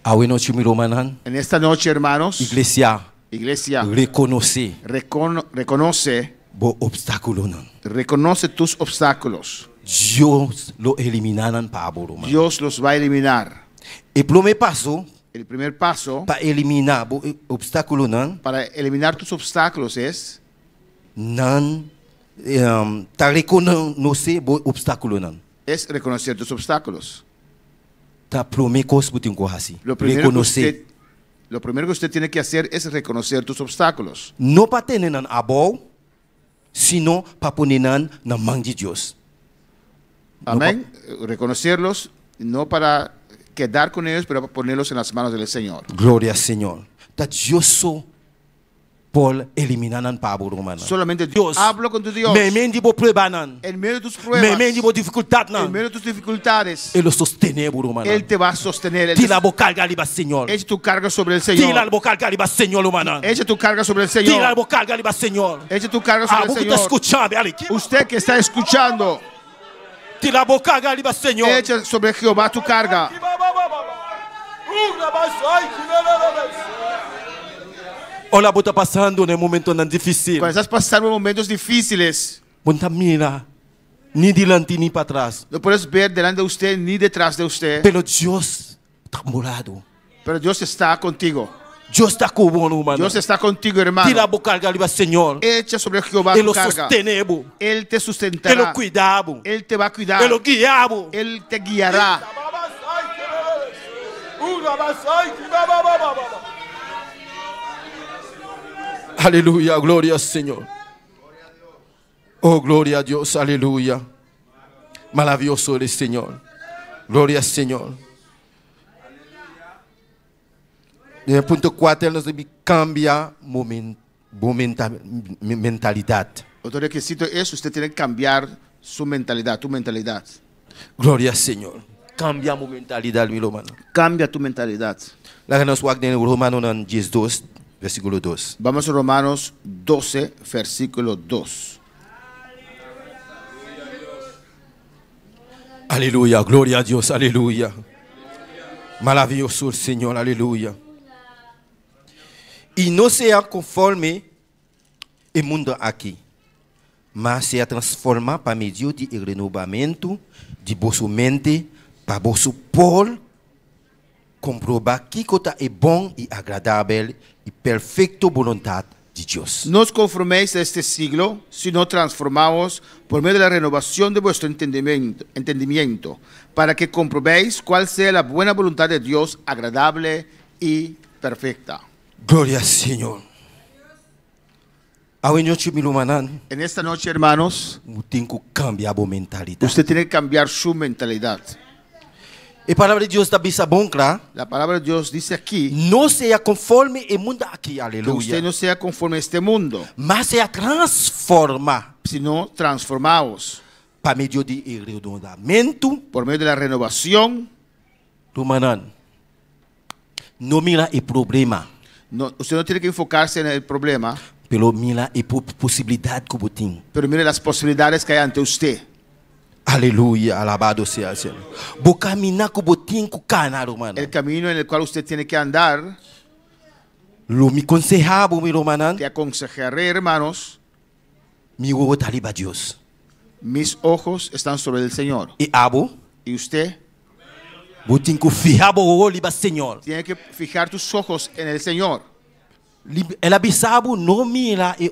Awe nochi mi rumannan, En esta noche, hermanos, iglesia, iglesia, rekonosé reconoce, bo obstákulonan. reconoce tus obstáculos. Dios lo eliminá nan pa bo, ruman. Dios los va a eliminar. E promé paso El primer paso pa eliminá bo obstákulonan, para eliminar tus obstáculos es nan ta rekonosé bo obstákulonan. es reconocer tus obstáculos. Ta promé kos ku tin ku hasi. Lo primero, que Rekonosé. usted, lo primero que usted tiene que hacer es reconocer tus obstáculos. No pa tene nan abou, sino pa pone nan na man di Dios. Amén. Reconocerlos, no para quedar con ellos, pero para ponerlos en las manos del Señor. Gloria al Señor. Ta Dios so por eliminá nan pa bo, rumannan. Solamente Dios. Hablo con tu Dios. Meimei di bo pruebanan. En medio de tus pruebas. Meimei di bo difikultatnan. En medio de tus dificultades. E lo sostené bo, rumannan. Él te va a sostener. Él te- Tira bo karga riba Señor. Echa tu carga sobre el Señor. Tira bo karga riba Señor, rumannan. Echa tu carga sobre el Señor. Tira bo karga riba Señor. Echa tu carga sobre Ah, el bo ku ta Señor. skuchando, ali. Usted que está escuchando. Tira bo karga riba Señor. Echa sobre Jehová tu carga. Ora bo ta pasando den momentonan difísil. Cuando estás pasando momentos difíciles. Bo n' ta mira ni dilanti ni patras. No puedes ver delante de usted ni detrás de usted. Pero Dios ta bo lado. Pero Dios está contigo. Dios ta ku bo, ruman. Dios está contigo, hermano. Tira bo karga riba Señor. Echa sobre Jehová E tu lo carga. sostené bo. Él te sustentará. E lo kuida bo. Él te va a cuidar. E lo guia bo. Él te guiará. Aleluya, gloria al Señor. Oh, gloria a Dios, aleluya. Maravilloso eres, Señor. Gloria al Señor. En el punto 4 nos debe kambia mentalidat. Otro requisito es usted tiene que cambiar su mentalidad, tu mentalidad. Gloria al Señor. Kambia bo mentalidat, mi ruman. Cambia tu mentalidad. Laga nos wak den Romanonan 12, versíkulo 2. Vamos a Romanos 12, versículo 2. Aleluya, gloria a Dios, aleluya. Maravilloso el Señor, aleluya. I no sea konforme e mundu aki, ma sea transformá pa medio di renobamentu di boso mente, pa boso por komprobá kiko ta e bon i agradabel i perfekto boluntat di Dios. No os conforméis a este siglo, sino transformaos por medio de la renovación de vuestro entendimiento, para que comprobéis cuál sea la buena voluntad de Dios, agradable y perfecta. Gloria al Señor. Awe nochi mi rumannan. En esta noche, hermanos, tin ku kambia bo mentalidat. usted tiene que cambiar su mentalidad. E palabra di Dios ta bisa bon kla. La palabra de Dios dice aquí No sea konforme e mundu aki, que aleluya. usted no sea conforme a este mundo, Ma sea transformá sino transformaos pa medio di e renobamentu. Por medio de la renovación. Rumannan, no mira e problema. No, usted no tiene que enfocarse en el problema, Pero mira e posibilidat ku bo tin. Pero mire las posibilidades que hay ante usted. Aleluya, alabado sea el Señor. Bo kaminda ku bo tin ku kana, rumannan. El camino en el cual usted tiene que andar. Lo mi konsehá bo, mi rumannan. Te aconsejaré, hermanos. Mi wowo ta riba Dios. Mis ojos están sobre el Señor. I abo? ¿Y usted? Bo tin ku fiha bo wowo riba Señor. Tiene que fijar tus ojos en el Señor. El a bisa bo no mira e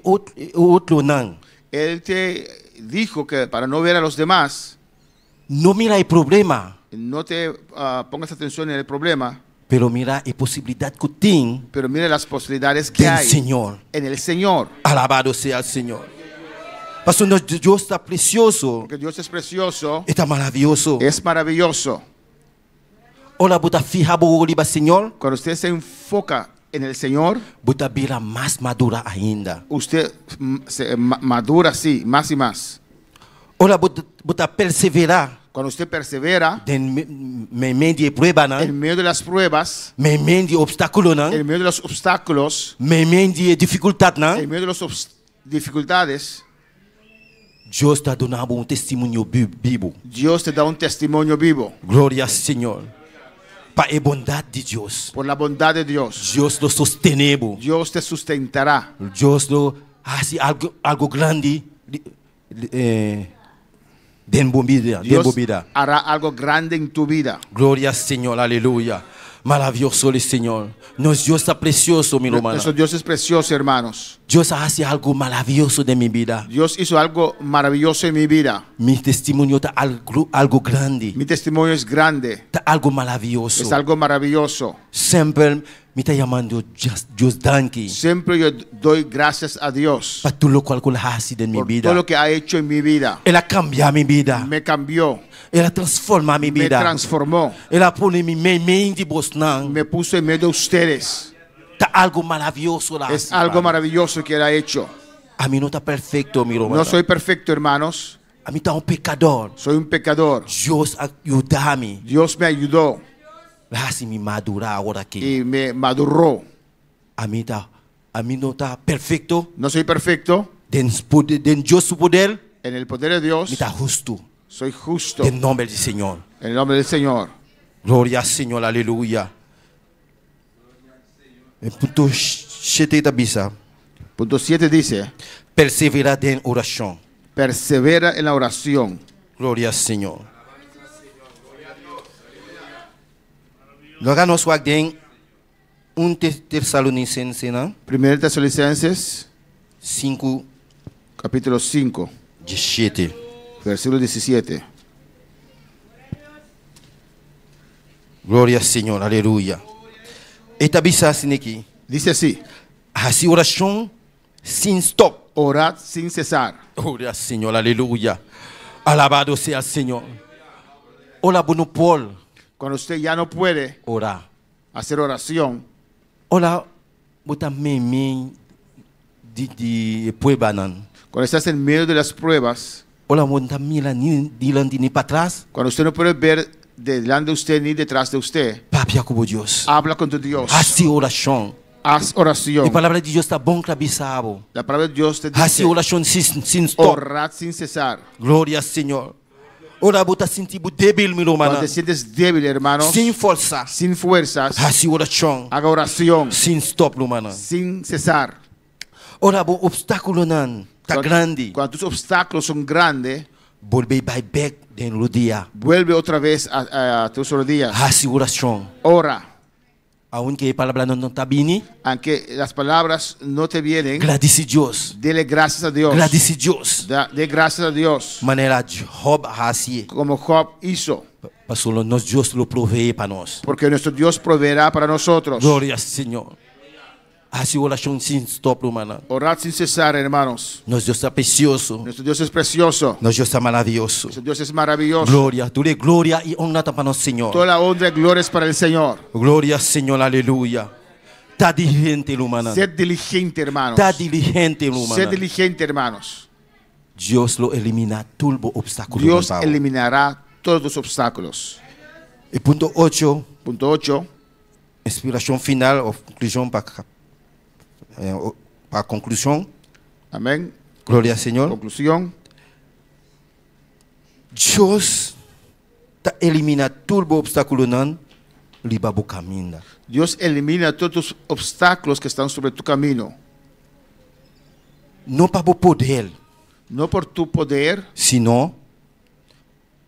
otronan. Él te dijo que para no ver a los demás, No mira e problema. No te pongas atención en el problema. Pero mira e posibilidat ku tin. Pero mira las posibilidades que Del hay Señor. En el Señor. Alabado sea el Señor. Pastor, Dios ta presioso. Porque Dios es precioso. Ta maravioso. Es maravilloso. Ora bo ta fiha bo riba Señor. Cuando usted se enfoca en el Señor, Bo ta bira mas maduro ainda. Usted se madura así, más y más. Ora bo ta perseverá. Cuando usted persevera, Den meimei di pruebanan. En medio de las pruebas, Meimei di opstákulonan. En medio de los obstáculos, Meimei di difikultatnan. En medio de las dificultades, Dios ta duna un testimonio bibu. Dios te da un testimonio vivo. Gloria al Señor. Pa e bondat di Dios. Por la bondad de Dios. Dios lo sostené bo. Dios te sustentará. Dios lo hasi algu grandi den bo bida, den Dios bo bida. Hará algo grande en tu vida. Gloria al Señor, aleluya. Maravioso el Señor. Nos Dios ta presioso, mi ruman. Nuestro Dios es precioso, hermanos. Dios hasi algu maravioso den mi bida. Dios hizo algo maravilloso en mi vida. Mi testimonio ta algu grandi. Mi testimonio es grande. Ta algu maravioso. Es algo maravilloso. Semper mi ta yamando Dios danki. Siempre yo doy gracias a Dios. Pa tur loke ku el a hasi den mi Por bida. todo lo que ha hecho en mi vida. El a kambia mi bida. Me cambió. El a transformá mi Me bida. transformó. El a pone mi meimei di bosnan. Me puso en medio de ustedes. Ta algu maravioso la Es algo maravilloso que él ha hecho. Ami no ta perfekto, mi ruman. No soy perfecto, hermanos. Ami ta un pekadó. Soy un pecador. Dios a yuda mi. Dios me ayudó. Hasi mi madurá awor aki. Y me maduró. Ami no ta perfekto. No soy perfecto. Den Dios su poder. En el poder de Dios. Mi ta hustu. Soy justo. Den nòmber di Señor. En el nombre del Señor. Gloria al Señor, aleluya. E punto 7 ta bisa. Punto 7 dice. Perseverá den orashon. Persevera en la oración. Gloria al Señor. Laga nos wak den 1 Tesalonisensenan. Primero Tesalonicenses 5, capítulo 5, 17. Versículo 17. Gloria al Señor, aleluya. E ta bisa asin'aki. Dice así. Hasi orashon sin stòp. Orad sin cesar. Gloria al Señor, aleluya. Alabado sea el Señor. Ora bo no por. Cuando usted ya no puede Ora. Hacer oración. Ora bo ta meimei di pruebanan. Cuando estás en medio de las pruebas. Ora bo no ta mira ni dilanti ni patras. Cuando usted no puede ver delante de usted ni detrás de usted. Papia ku Dios. Habla con tu Dios. Hasi orashon. Haz oración. E palabra di Dios ta bon kla bisa bo. La palabra de Dios te dice. Hasi orashon sin stòp. Orad sin cesar. Gloria al Señor. Ora bo ta sinti bo débil, mi ruman. Cuando te sientes débil, hermano. Sin forsa. Sin fuerzas. Hasi orashon. Haga oración. Sin stòp, ruman. Sin cesar. Ora bo opstákulonan ta grandi. Cuando tus obstáculos son grandes, Bolbe bai bèk den rudia. Vuelve otra vez a tus rodillas. Hasi orashon. Ora. Aunke e palabranan no ta bini. Aunque las palabras no te vienen. Gradisí Dios. Dele gracias a Dios. Gradisí Dios. De gracias a Dios. Manera Job a hasi. Como Job hizo. Pasobra nos Dios lo proveé pa nos. Porque nuestro Dios proveerá para nosotros. Gloria al Señor. Hasi orashon sin stòp, rumannan. Orad sin cesar, hermanos. Nos Dios ta presioso. Nuestro Dios es precioso. Nos Dios ta maravioso. Nuestro Dios es maravilloso. Gloria, tur e gloria i honra ta pa nos Señor. Toda la honra y gloria es para el Señor. Gloria Señor, aleluya. Ta diligente, rumannan. Sed diligente, hermanos. Ta diligente, Sed rumannan. diligente, hermanos. Dios lo eliminá tur bo opstákulonan Dios pa bo. eliminará todos los obstáculos. E punto ocho. Punto 8. Inspirashon final òf konklushon pa pa konklushon. Amén. Gloria Señor. Conclusión. Dios ta eliminá tur bo opstákulonan riba bo kaminda. Dios elimina todos tus obstáculos que están sobre tu camino. No pa bo poder. No por tu poder. Sino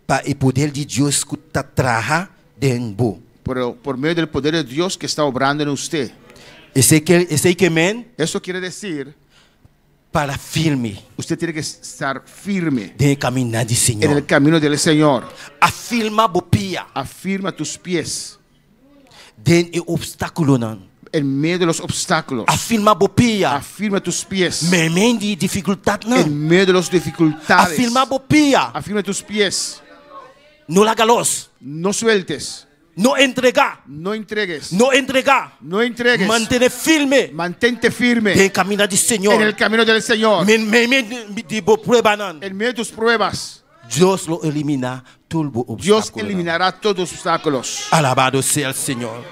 pa e poder di Dios ku ta traha den bo. Pero por medio del poder de Dios que está obrando en usted. Esei ke esei ke men. Eso quiere decir. Para firme. Usted tiene que estar firme. Den e kaminda di Señor. En el camino del Señor. Afirma bo pia. Afirma tus pies. Den e opstákulonan. En medio de los obstáculos. Afirma bo pia. Afirma tus pies. Meimei di difikultatnan. En medio de los dificultades. Afirma bo pia. Afirma tus pies. No laga los. No sueltes. No entregá. No entregues. No entregá. No entregues. Mantené firme. Mantente firme. Den kaminda di Señor. En el camino del Señor. Meimei di bo pruebanan. En medio de tus pruebas. Dios lo eliminá tur bo Dios opstákulonan. eliminará todos los obstáculos. Alabado sea el Señor.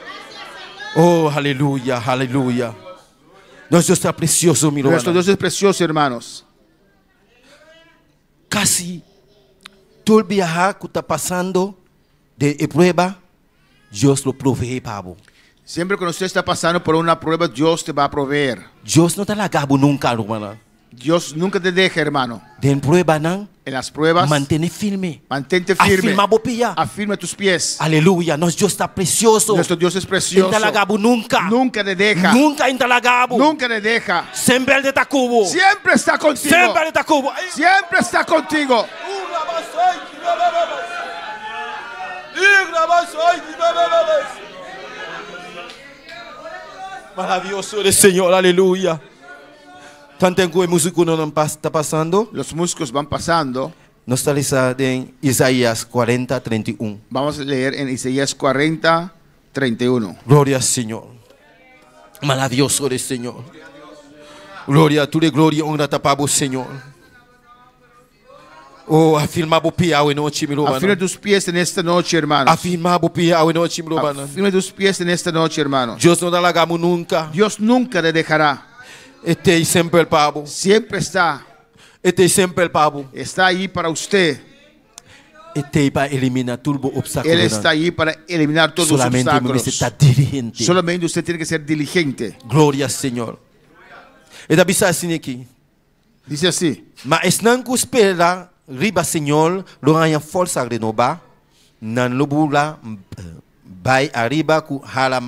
Oh, aleluya, aleluya. Nos Dios ta precioso, mi Nuestro rumannan. Dios es precioso, hermanos. Kasi tur biaha ku ta pasando den e prueba, Dios lo proveé pa bo. Siempre cuando usted está pasando por una prueba, Dios te va a proveer. Dios no ta laga bo nunka, rumannan. Dios nunca te deja, hermano. Den pruebanan, En las pruebas, mantené firme. mantente firme. Afirma bo pia. Afirma tus pies. Aleluya, nos Dios ta precioso. Nuestro Dios es precioso. E n' ta laga bo nunka. Nunca te deja. Nunka e n' ta laga bo. Nunca te deja. Semper e ta ku bo. Siempre está contigo. Semper e ta ku bo. Siempre está contigo. Maravilloso eres, Señor, aleluya. Tanten ku e músikonan ta pasando. Los músicos van pasando. Nos ta lesa den Isaías 40, 31. Vamos a leer en Isaías 40, 31. Gloria al Señor. Maravilloso eres, Señor. Gloria, tur gloria, honra ta pa bo, Señor. Oh, afirmá bo pia awe nochi, mi Afirma rumannan. tus pies en esta noche, hermanos. Afirmá bo pia awe nochi, mi rumannan. Afirma tus pies en esta noche, hermanos. Dios no ta laga bo nunka. Dios nunca te dejará. E t'ei semper pa bo. Siempre está. E t'ei semper pa bo. Está ahí para usted. E t'ei pa eliminá tur bo opstákulo. Él está ahí para eliminar todos los Solamente obstáculos. mester ta diligente. Solamente usted tiene que ser diligente. Gloria Señor. E ta bisa asina aki. Dice así. Ma esnan ku spera riba Señor lo haña forsa renobá, nan lo bula bai ariba ku hala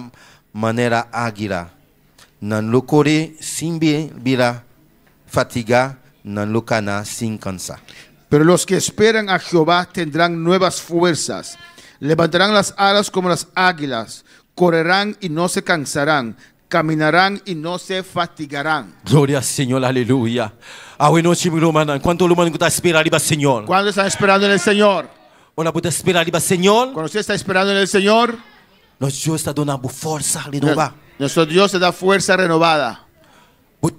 manera águila. Nan lo kore sin bira fatigá, nan lo kana sin kansa. Pero los que esperan a Jehová tendrán nuevas fuerzas. Levantarán las alas como las águilas. Correrán y no se cansarán. Caminarán y no se fatigarán. Gloria al Señor, aleluya. Awe nochi mi rumannan, kuantu ruman ku ta spera riba Señor? ¿Cuándo están esperando en el Señor? Ora bo ta spera riba Señor. Cuando usted está esperando en el Señor, Nos Dios ta duna bo forsa renobá. Nuestro Dios te da fuerza renovada.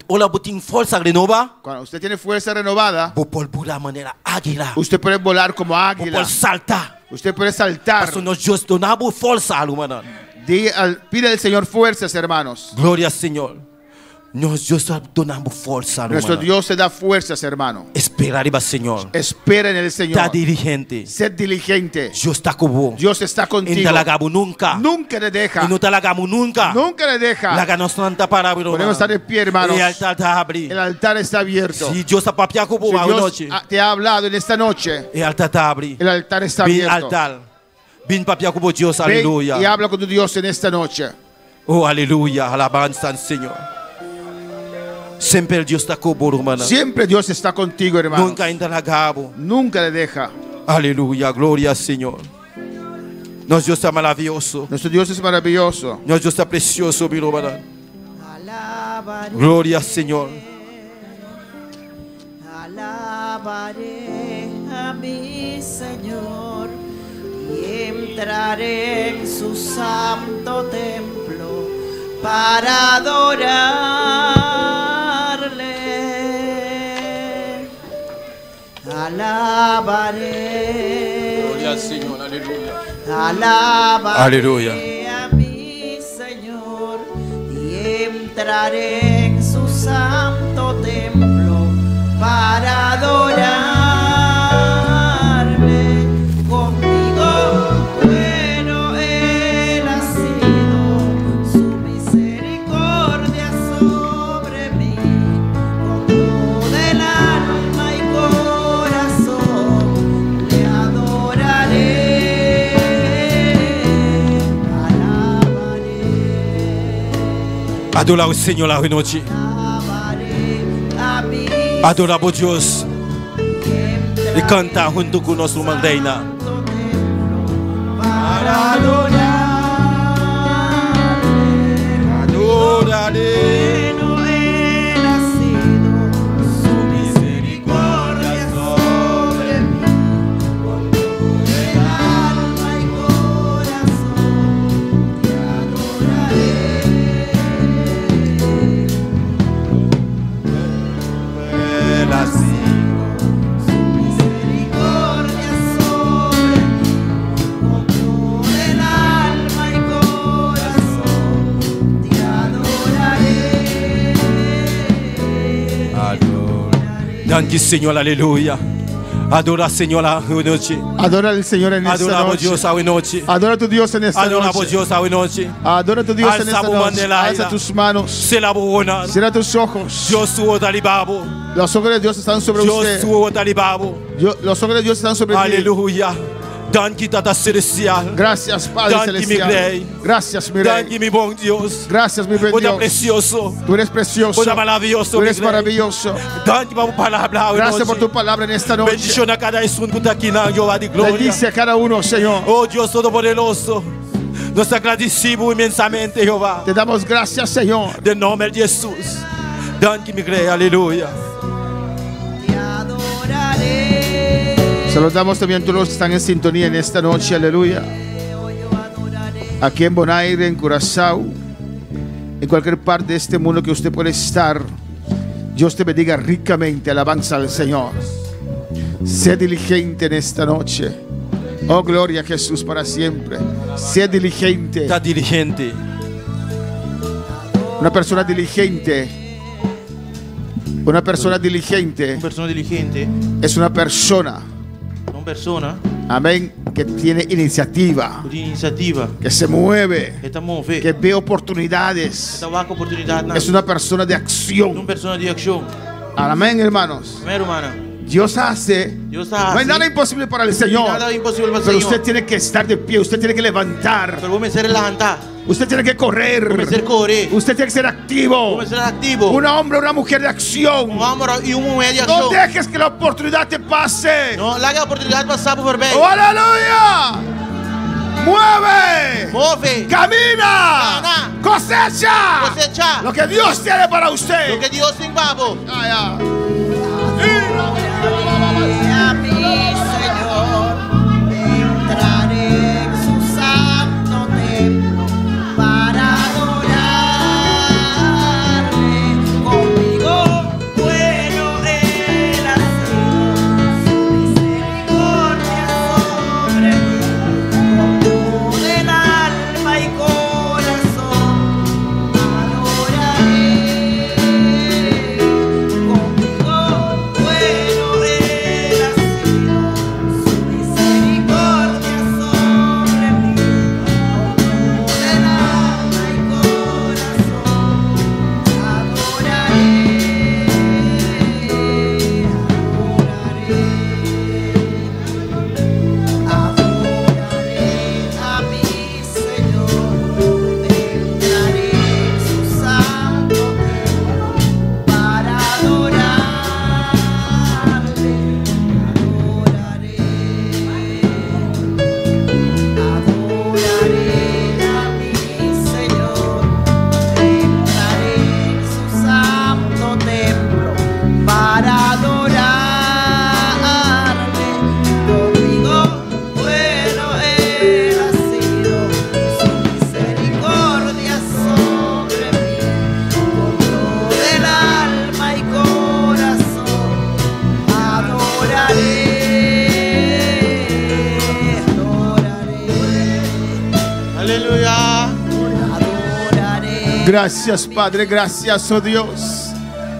Ora bo tin forsa renobá. Cuando usted tiene fuerza renovada, bo por bula manera águila. Usted puede volar como águila. Bo por salta. Usted puede saltar. Paso nos Dios duna bo forsa, rumannan. Pide al Señor fuerzas, hermanos. Gloria al Señor. Nos Dios ta duna bo forsa, Nuestro rumannan. Dios te da fuerzas, hermano. Spera riba Señor. Espera en el Señor. Ta diligente. Sed diligente. Dios ta ku bo. Dios está contigo. E n' ta laga bo nunka. Nunca te deja. E no ta laga bo nunka. Nunca le deja. Laga nos lanta para, Podemos estar de pie, hermanos. E altar ta habrí. El altar está abierto. Si Dios a papia ku bo Si Dios nochi. te ha hablado en esta noche, E altar ta habrí. el altar está Bin abierto. altar. Bin papia ku bo Dios, Ven aleluya. y habla con tu Dios en esta noche. Oh, aleluya. Alabanza al Señor. Semper Dios ta ku bo, rumannan. Siempre Dios está contigo, hermano. Nunka e n' ta laga bo. Nunca le deja. Aleluya, gloria al Señor. Nos Dios ta maravioso. Nuestro Dios es maravilloso. Nos Dios ta presioso, mi rumannan. Gloria Señor. Alabaré a mi Señor y entraré en su santo templo para adorarle. Alabaré. Gloria al Señor, aleluya. Alabaré Aleluya. a mi Señor y entraré en su santo templo para adorarle. Conmigo bueno él ha sido, su misericordia sobre mí, con todo el alma y corazón le adoraré. Adora al Señor la noche. Adora a Dios. Y canta junto con nuestro reina. Para Adoraré. Bueno él ha sido, su misericordia sobre mí, con todo el alma y corazón te adoraré. Él ha sido. Su misericordia sobre mí, con todo el alma y corazón te adoraré. Danke, Señor, aleluya. Adora, Señor, la noche. Adora al Señor en esta Adora a noche. Dios a noche. Adora a tu Dios en esta Adora a noche. Dios a noche. Adora a tu Dios en Alza esta tu noche. mano Alza aire. tus manos. Se la buena. Cierra tus ojos. Dios su talibabo. Los ojos de Dios están sobre Dios usted. su talibabo. Los ojos de Dios están sobre ti. Aleluya. Danke, Tata Celestial. Gracias, Padre Danke, mi Celestial. Rey. Gracias, mi Rey. Danke, mi buen Dios. Gracias, mi buen Vos Dios. precioso. Tú eres precioso. Vos maravilloso, Tú eres mi Rey. maravilloso. Danke por tu palabra. hoy Gracias noche. por tu palabra en esta noche. Bendición a cada uno que está aquí, na Jehová de gloria. Bendice a cada uno, Señor. Oh Dios Todopoderoso, nos agradecemos inmensamente, Jehová. Te damos gracias, Señor. De nombre de Jesús. Danke, mi Rey, aleluya. Saludamos también a todos los que están en sintonía en esta noche, aleluya. Aquí en Bonaire, en Curazao, en cualquier parte de este mundo que usted pueda estar, Dios te bendiga ricamente, alabanza al Señor. Sé diligente en esta noche. Oh, gloria a Jesús para siempre. Sé diligente. Está diligente. Una persona diligente. Una persona diligente Una persona diligente, es una persona, una persona amén, que tiene iniciativa, ku tin inisiativa, que se mueve, e ta move, que ve oportunidades. ta wak oportunidat. Es una persona de acción. Un persona di akshon. Amén, hermanos. Amèn, ruman. Dios hace. Dios hace. No hay nada imposible para el Señor. Nada imposibel pa Pero Señor. usted tiene que estar de pie, usted tiene que levantar. Pero bo mester lanta. Usted tiene que correr. Bo mester kore. Usted tiene que ser activo. Bo mester aktivo. Un hombre, una mujer de acción. Un hòmber i un muhé di No akshon. dejes que la oportunidad te pase. No laga e oportunidat pasa bo forbij. ¡Oh, aleluya! ¡Mueve! Move. ¡Camina! Kana. ¡Cosecha! Kosechá. Lo que Dios tiene para usted. Loke Dios tin pa bo. Ah, ya. A mi Señor, entraré en su santo templo para adorarle. Conmigo bueno él ha sido, su misericordia sobre mí, con todo el alma y corazón adoraré. Conmigo Aleluya. Gracias, Padre. Gracias, oh Dios.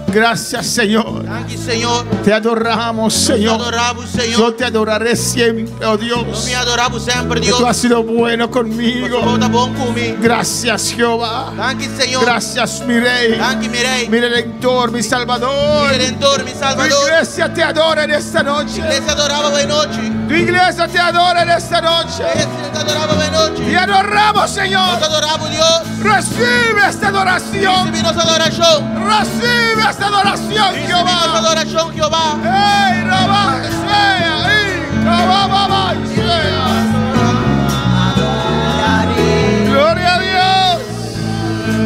Gracias, Señor. Danki, Señor. Te adoramos, Señor. Te adoramos, Señor. Yo te adoraré siempre, oh Dios. Mi adorá bo semper, Que Dios. tú has sido bueno conmigo. Bo ta bon ku mi. Gracias, Jehová. Danki, Señor. Gracias, mi Rey. Danki, mi Rey. Mi Redentor, mi Salvador. Mi Redentor, mi Salvador. Tu iglesia te adora en esta noche. Iglesia ta adorá bo awe nochi. Tu iglesia te adora en esta noche. Iglesia ta adorá bo awe nochi. Te adoramos, Señor. Nos ta adorá bo, Dios. Recibe esta adoración. Risibí nos adorashon. Recibe esta adoración, Risibí Jehová. nos adorashon, Jehová. Ey, Rabá, sea, ey, Rabá, Babá, sea. Gloria a Dios.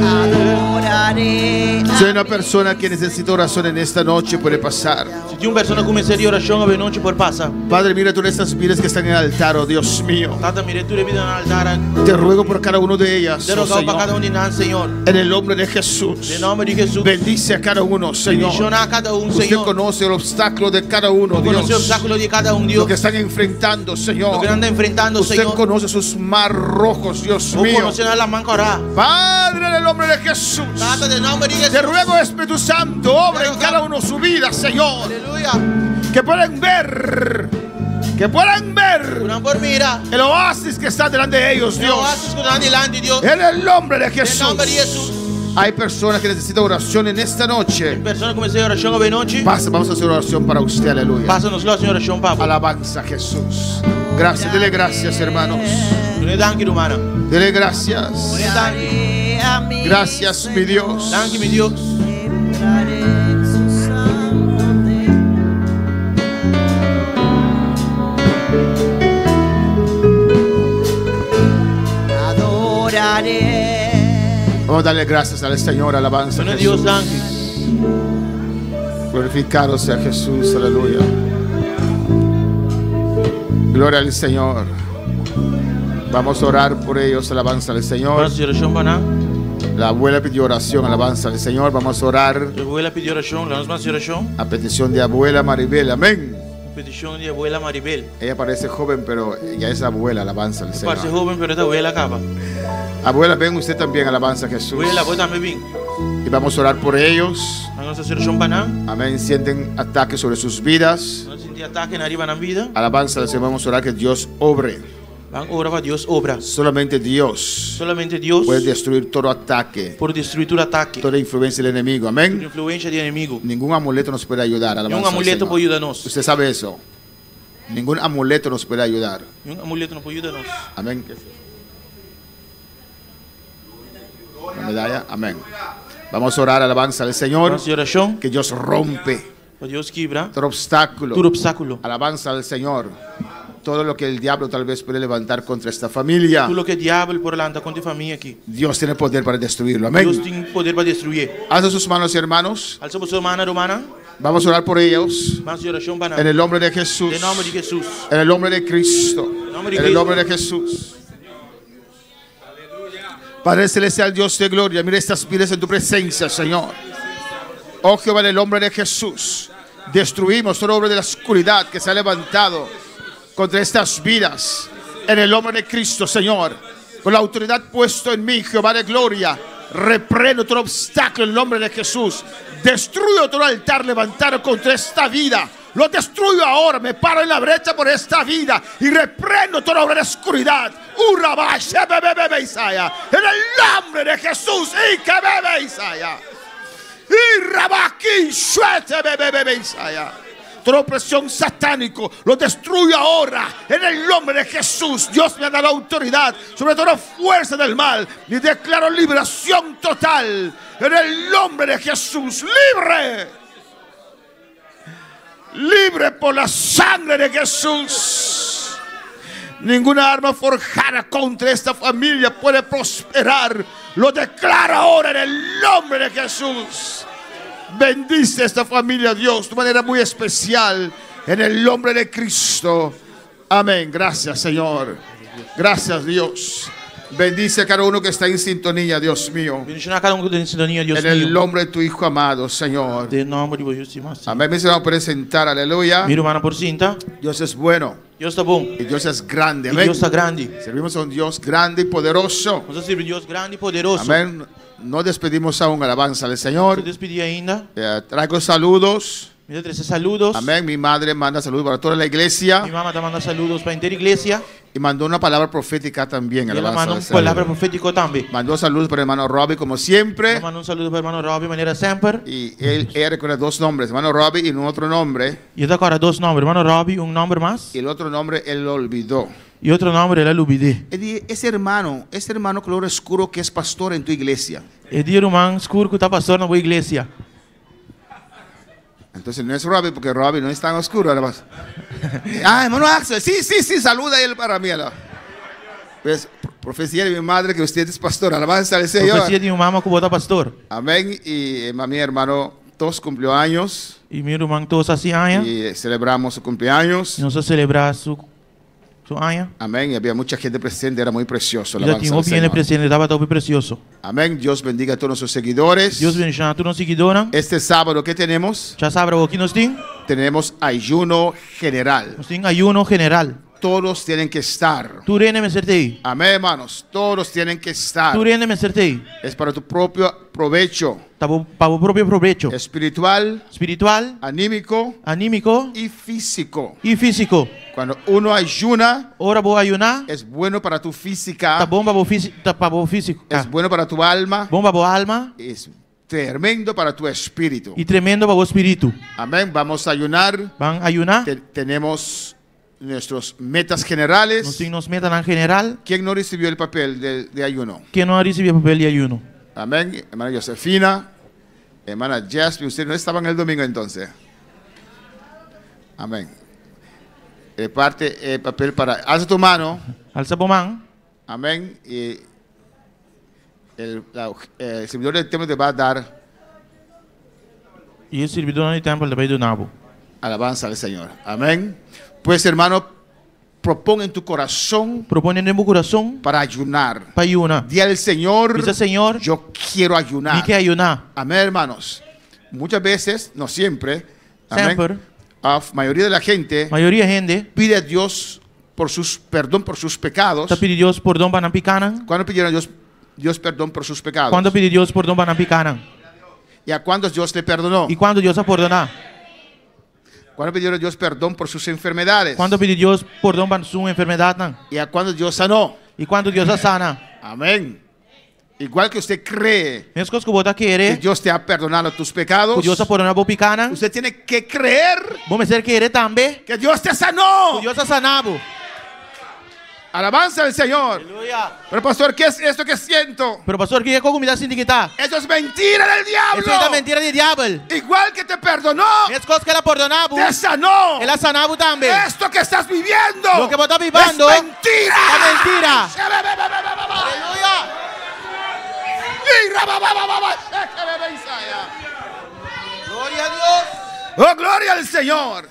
Adoraré. Si hay una persona que necesita oración en esta noche, puede pasar. Si tin un persona ku mester di orashon awe nochi por pasa. Padre, mira todas estas vidas que están en el altar, oh Dios mío. Tata, mira tur e bidanan na altar. Te ruego por cada uno de ellas, Te oh roga pa kada Señor. un di nan, Señor. En el nombre de Jesús. Den nòmber di Hesus. Bendice a cada uno, Señor. Bendishoná kada un, Usted Señor. conoce el obstáculo de cada uno, Konosé Dios. opstákulo di kada un, Lo Dios. que están enfrentando, Señor. Loke nan ta enfrentando, Usted Señor. conoce sus mar rojos, Dios Bo mío. konosé nan laman kòrá. Padre, en el nombre de Jesús. Tata, den nòmber di Te Hesus. ruego, Espíritu Santo, obra en cada uno su vida, Señor. Aleluya. Que puedan ver, que puedan ver Ku nan por mira. el oasis que está delante de ellos, E Dios. oasis ku ta dilanti, Dios. En el nombre de Den Jesús. nòmber di Hesus. Hay personas que necesitan oración en esta noche. Persona ku mester orashon awe nochi. Pasa, vamos a hacer oración para usted, aleluya. Pasa nos lo hasi orashon pa bo. Alabanza a Jesús. Gracias, dele gracias, hermanos. Dun'é danki, rumannan. Dele gracias. Dun'é danki. Gracias, mi Dios. Danki, mi Dios. Entraré en su santo templo. Adoraré. Vamos a darle gracias al Señor, alabanza a Duna Dios Jesús. danki. Glorificado sea Jesús, aleluya. Gloria al Señor. Vamos a orar por ellos, alabanza al Señor. Ban hasi orashon pa nan. La abuela pidió oración, alabanza al Señor. Vamos a orar Abuela pidió oración, la nos oración. a petición de abuela Maribel. Amén. Petishon di abuela Maribel. Ella parece joven, pero ya es abuela, alabanza al Parse Señor. hóben, pero e ta abuela kaba. Abuela, ven usted también, alabanza a Jesús. Abuela, bo tambe bin. Y vamos a orar por ellos. Ban hasi orashon pa nan. Amén. Sienten ataques sobre sus vidas. Nan ta sinti atake riba nan bida. Alabanza al Señor. Vamos a orar que Dios obre. Ban ora pa Dios obra. Solamente Dios Solamente Dios puede destruir todo ataque, por destruí tur atake. toda influencia del enemigo. Amén. Influensia di enemigu. Ningún amuleto nos puede ayudar. Alabanza Ningun al amuleto Señor. por yuda nos. Usted sabe eso. Ningún amuleto nos puede ayudar. Ningun amuleto no por yuda nos. Amén. La medalla. Amén. Vamos a orar, alabanza al Señor. Ban hasi orashon. Que Dios rompe Pa Dios kibra. todo obstáculo. Tur opstákulo. Alabanza al Señor. Todo lo que el diablo tal vez puede levantar contra esta familia. Tur loke diabel por lanta kontra e famia aki. Dios tiene poder para destruirlo. Amén. Dios tin poder pa destruí. Alza sus manos, hermanos. Alsa boso mannan, rumannan. Vamos a orar por ellos. Ban hasi orashon pa nan. En el nombre de Jesús. Den nòmber di Hesus. En el nombre de Cristo. Nombre de En el Cristo. nombre de Jesús. Padre Celestial, Dios de gloria, mira estas vidas en tu presencia, Señor. Oh Jehová, en el nombre de Jesús, destruimos toda obra de la oscuridad que se ha levantado contra estas vidas. En el nombre de Cristo, Señor, con la autoridad puesto en mí, Jehová de gloria, reprendo todo obstáculo en el nombre de Jesús. Destruyo todo altar levantado contra esta vida. Lo destruyo ahora, me paro en la brecha por esta vida y reprendo toda obra de oscuridad. Urabá, shebebebe, Isaya. En el nombre de Jesús, y que bebe Isaya. Y rabaki, shuete, bebebe, Isaya. Toda opresión satánico lo destruyo ahora en el nombre de Jesús. Dios me ha dado autoridad sobre toda fuerza del mal y declaro liberación total en el nombre de Jesús. Libre, libre por la sangre de Jesús. Ninguna arma forjada contra esta familia puede prosperar. Lo declaro ahora en el nombre de Jesús. Bendice esta familia, Dios, de manera muy especial. En el nombre de Cristo. Amén. Gracias, Señor. Gracias, Dios. Bendice a cada uno que está en sintonía, Dios mío. Bendishoná kada un ku ta den sintonia, Dios En el mío. nombre de tu Hijo amado, Señor. Den nòmber di bo Yu stimá, Señor. Amén. Mis hermanos, pueden sentar, aleluya. Mi rumannan por sinta. Dios es bueno. Dios ta bon. Y Dios es grande. I Amén. Dios ta grandi. Servimos a un Dios grande y poderoso. Nos ta sirbi Dios grandi i poderoso. Amén. No despedimos aún, alabanza al Señor. No despedí ainda. Traigo saludos. Mi ta trese saludos. Amén. Mi madre manda saludos para toda la iglesia. Mi mama ta manda saludos pa henter iglesia. Y mandó una palabra profética también. I el a Alabanza manda al un Señor. palabra profétiko tambe. Mandó saludos para el hermano Robbie, como siempre. El a manda un saludo pa ruman Robbie, manera semper. Y él, ella recuerda dos nombres, hermano Robbie y un otro nombre. I e ta kòrda dos nòmber, ruman Robbie, un nòmber mas. Y el otro nombre él lo olvidó. I otro nòmber el a lubidá. Él dice, ese hermano color oscuro que es pastor en tu iglesia. E di ruman skur ku ta pastor na bo iglesia. Entonces no es Robbie, porque Robbie no es tan oscuro. Además. Ah, hermano Axel, sí, sí, sí, saluda él para mí. Pues profecía de mi madre que usted es pastor, alabanza al Señor. Profesia di mi mama ku bo ta pastor. Amén. Y mi hermano Tos cumplió años. I mi ruman Tos a hasi aña. Y celebramos su cumpleaños. I nos a selebrá su su aña. Amén. Y había mucha gente presente, era muy precioso. I Alabanza tin al hopi hende Señor. presente, tabata hopi presioso. Amén. Dios bendiga a todos nuestros seguidores. Dios bendishoná tur nos siguidónan. Este sábado, ¿qué tenemos? Djasabra, kiko nos tin? Tenemos ayuno general. Nos tin ayuno general. Todos tienen que estar. Tur hende mester t'ei. Amén, hermanos. Todos tienen que estar. Tur hende mester t'ei. Es para tu propio provecho. Ta pa bo propio probecho. Espiritual. Espiritual. Anímico. Anímiko. Y físico. I físiko. Cuando uno ayuna, Ora bo ayuná. Es bueno para tu física. Ta bon pa bo físiko, ta pa bo físiko. Es bueno para tu alma. Bon pa bo alma. Es tremendo para tu espíritu. I tremendo pa bo spiritu. Amén. Vamos a ayunar. Ban ayuná. Tenemos nuestras metas generales. Nos tin nos metanan general. ¿Quién no recibió el papel de ayuno? Ken no a risibí e papel di ayuno? Amén. Hermana Josefina, hermana Jasmine, ustedes no estaban el domingo entonces. Amén. Reparte el papel para. Alza tu mano. Alsa bo man. Amén. Y el servidor del templo te va a dar. I e sirbidó di tèmpel ta bai duna bo. Alabanza al Señor. Amén. Pues hermano, propón en tu corazón. Proponé den bo kurason. Para ayunar. Pa ayuná. Di al Señor. Bisa Señor. Yo quiero ayunar. Mi ke ayuná. Amén, hermanos. Muchas veces, no siempre. Amén. Semper. La mayoría de la gente. Mayoria hende. Pide a Dios por sus perdón por sus pecados. Ta pidi Dios pordon pa nan pikánan. ¿Cuándo pidieron a Dios perdón por sus pecados? Kuandu a pidi Dios pordon pa nan pikánan? ¿Y a cuántos Dios le perdonó? I kuantu Dios a pordoná? ¿Cuándo pidieron a Dios perdón por sus enfermedades? Kuandu a pidi Dios pordon pa su enfermedatnan? ¿Y a cuándo Dios sanó? I kuantu Dios a sana? Amén. Igual que usted cree Meskos ku bo ta que kere. Dios te ha perdonado tus pecados, Ku Dios a pordoná bo pikánan. Usted tiene que creer Bo mester kere tambe. que Dios te sanó. Ku Dios a sana bo. Alabanza al Señor. Aleluya. Pero pastor, ¿qué es esto que siento? Pero pastor, kiko e kos ku mi ta sinti aki ta? Eso es mentira del diablo. Esei ta mentira di diabel. Igual que te perdonó, Meskos ku el a pordoná bo. te sanó. El a sana bo tambe. Esto que estás viviendo Loke bo ta bibando es mentira. Ta mentira. Aleluya. Gloria a Dios. Oh, gloria al Señor.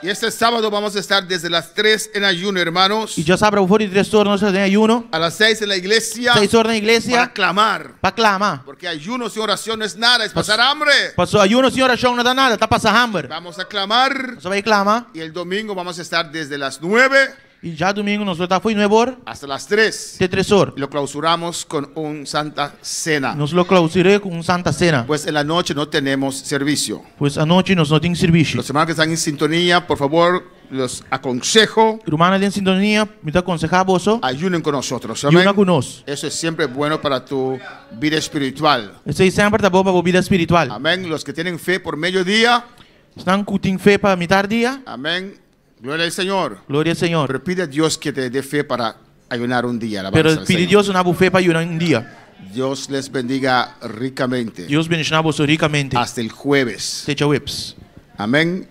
Y este sábado vamos a estar desde las 3 en ayuno, hermanos. I djasabra for di 3 or nos ta den ayuno. A las 6 en la iglesia. 6 or na iglesia. Para clamar. Pa klama. Porque ayuno sin oración no es nada, es pasar hambre. Pasó ayuno sin orashon no ta nada, ta pasa hamber. Vamos a clamar. Nos ta bai klama. Y el domingo vamos a estar desde las 9 I djadumingu nos lo ta for di 9 or. hasta las 3. Te 3 or. Y lo clausuramos con un Santa Cena. Nos lo klousurá ku un Santa Sena. Pues en la noche no tenemos servicio. Pues anochi nos no tin servisio. Los hermanos que están en sintonía, por favor, los aconsejo. Rumannan den sintonia, mi ta konsehá boso. Ayunen con nosotros. Amén. Yuna ku nos. Eso es siempre bueno para tu vida espiritual. Esei semper ta bon pa bo bida espiritual. Amén. Los que tienen fe por mediodía. Esnan ku tin fe pa mitar dia. Amén. Gloria al Señor. Gloria al Señor. Pero pide a Dios que te dé fe para ayunar un día. Alabanza Pero al pidi Señor. Dios duna bo fe pa yuna un dia. Dios les bendiga ricamente. Dios bendishoná boso rikamente. Hasta el jueves. Te djaweps. Amén.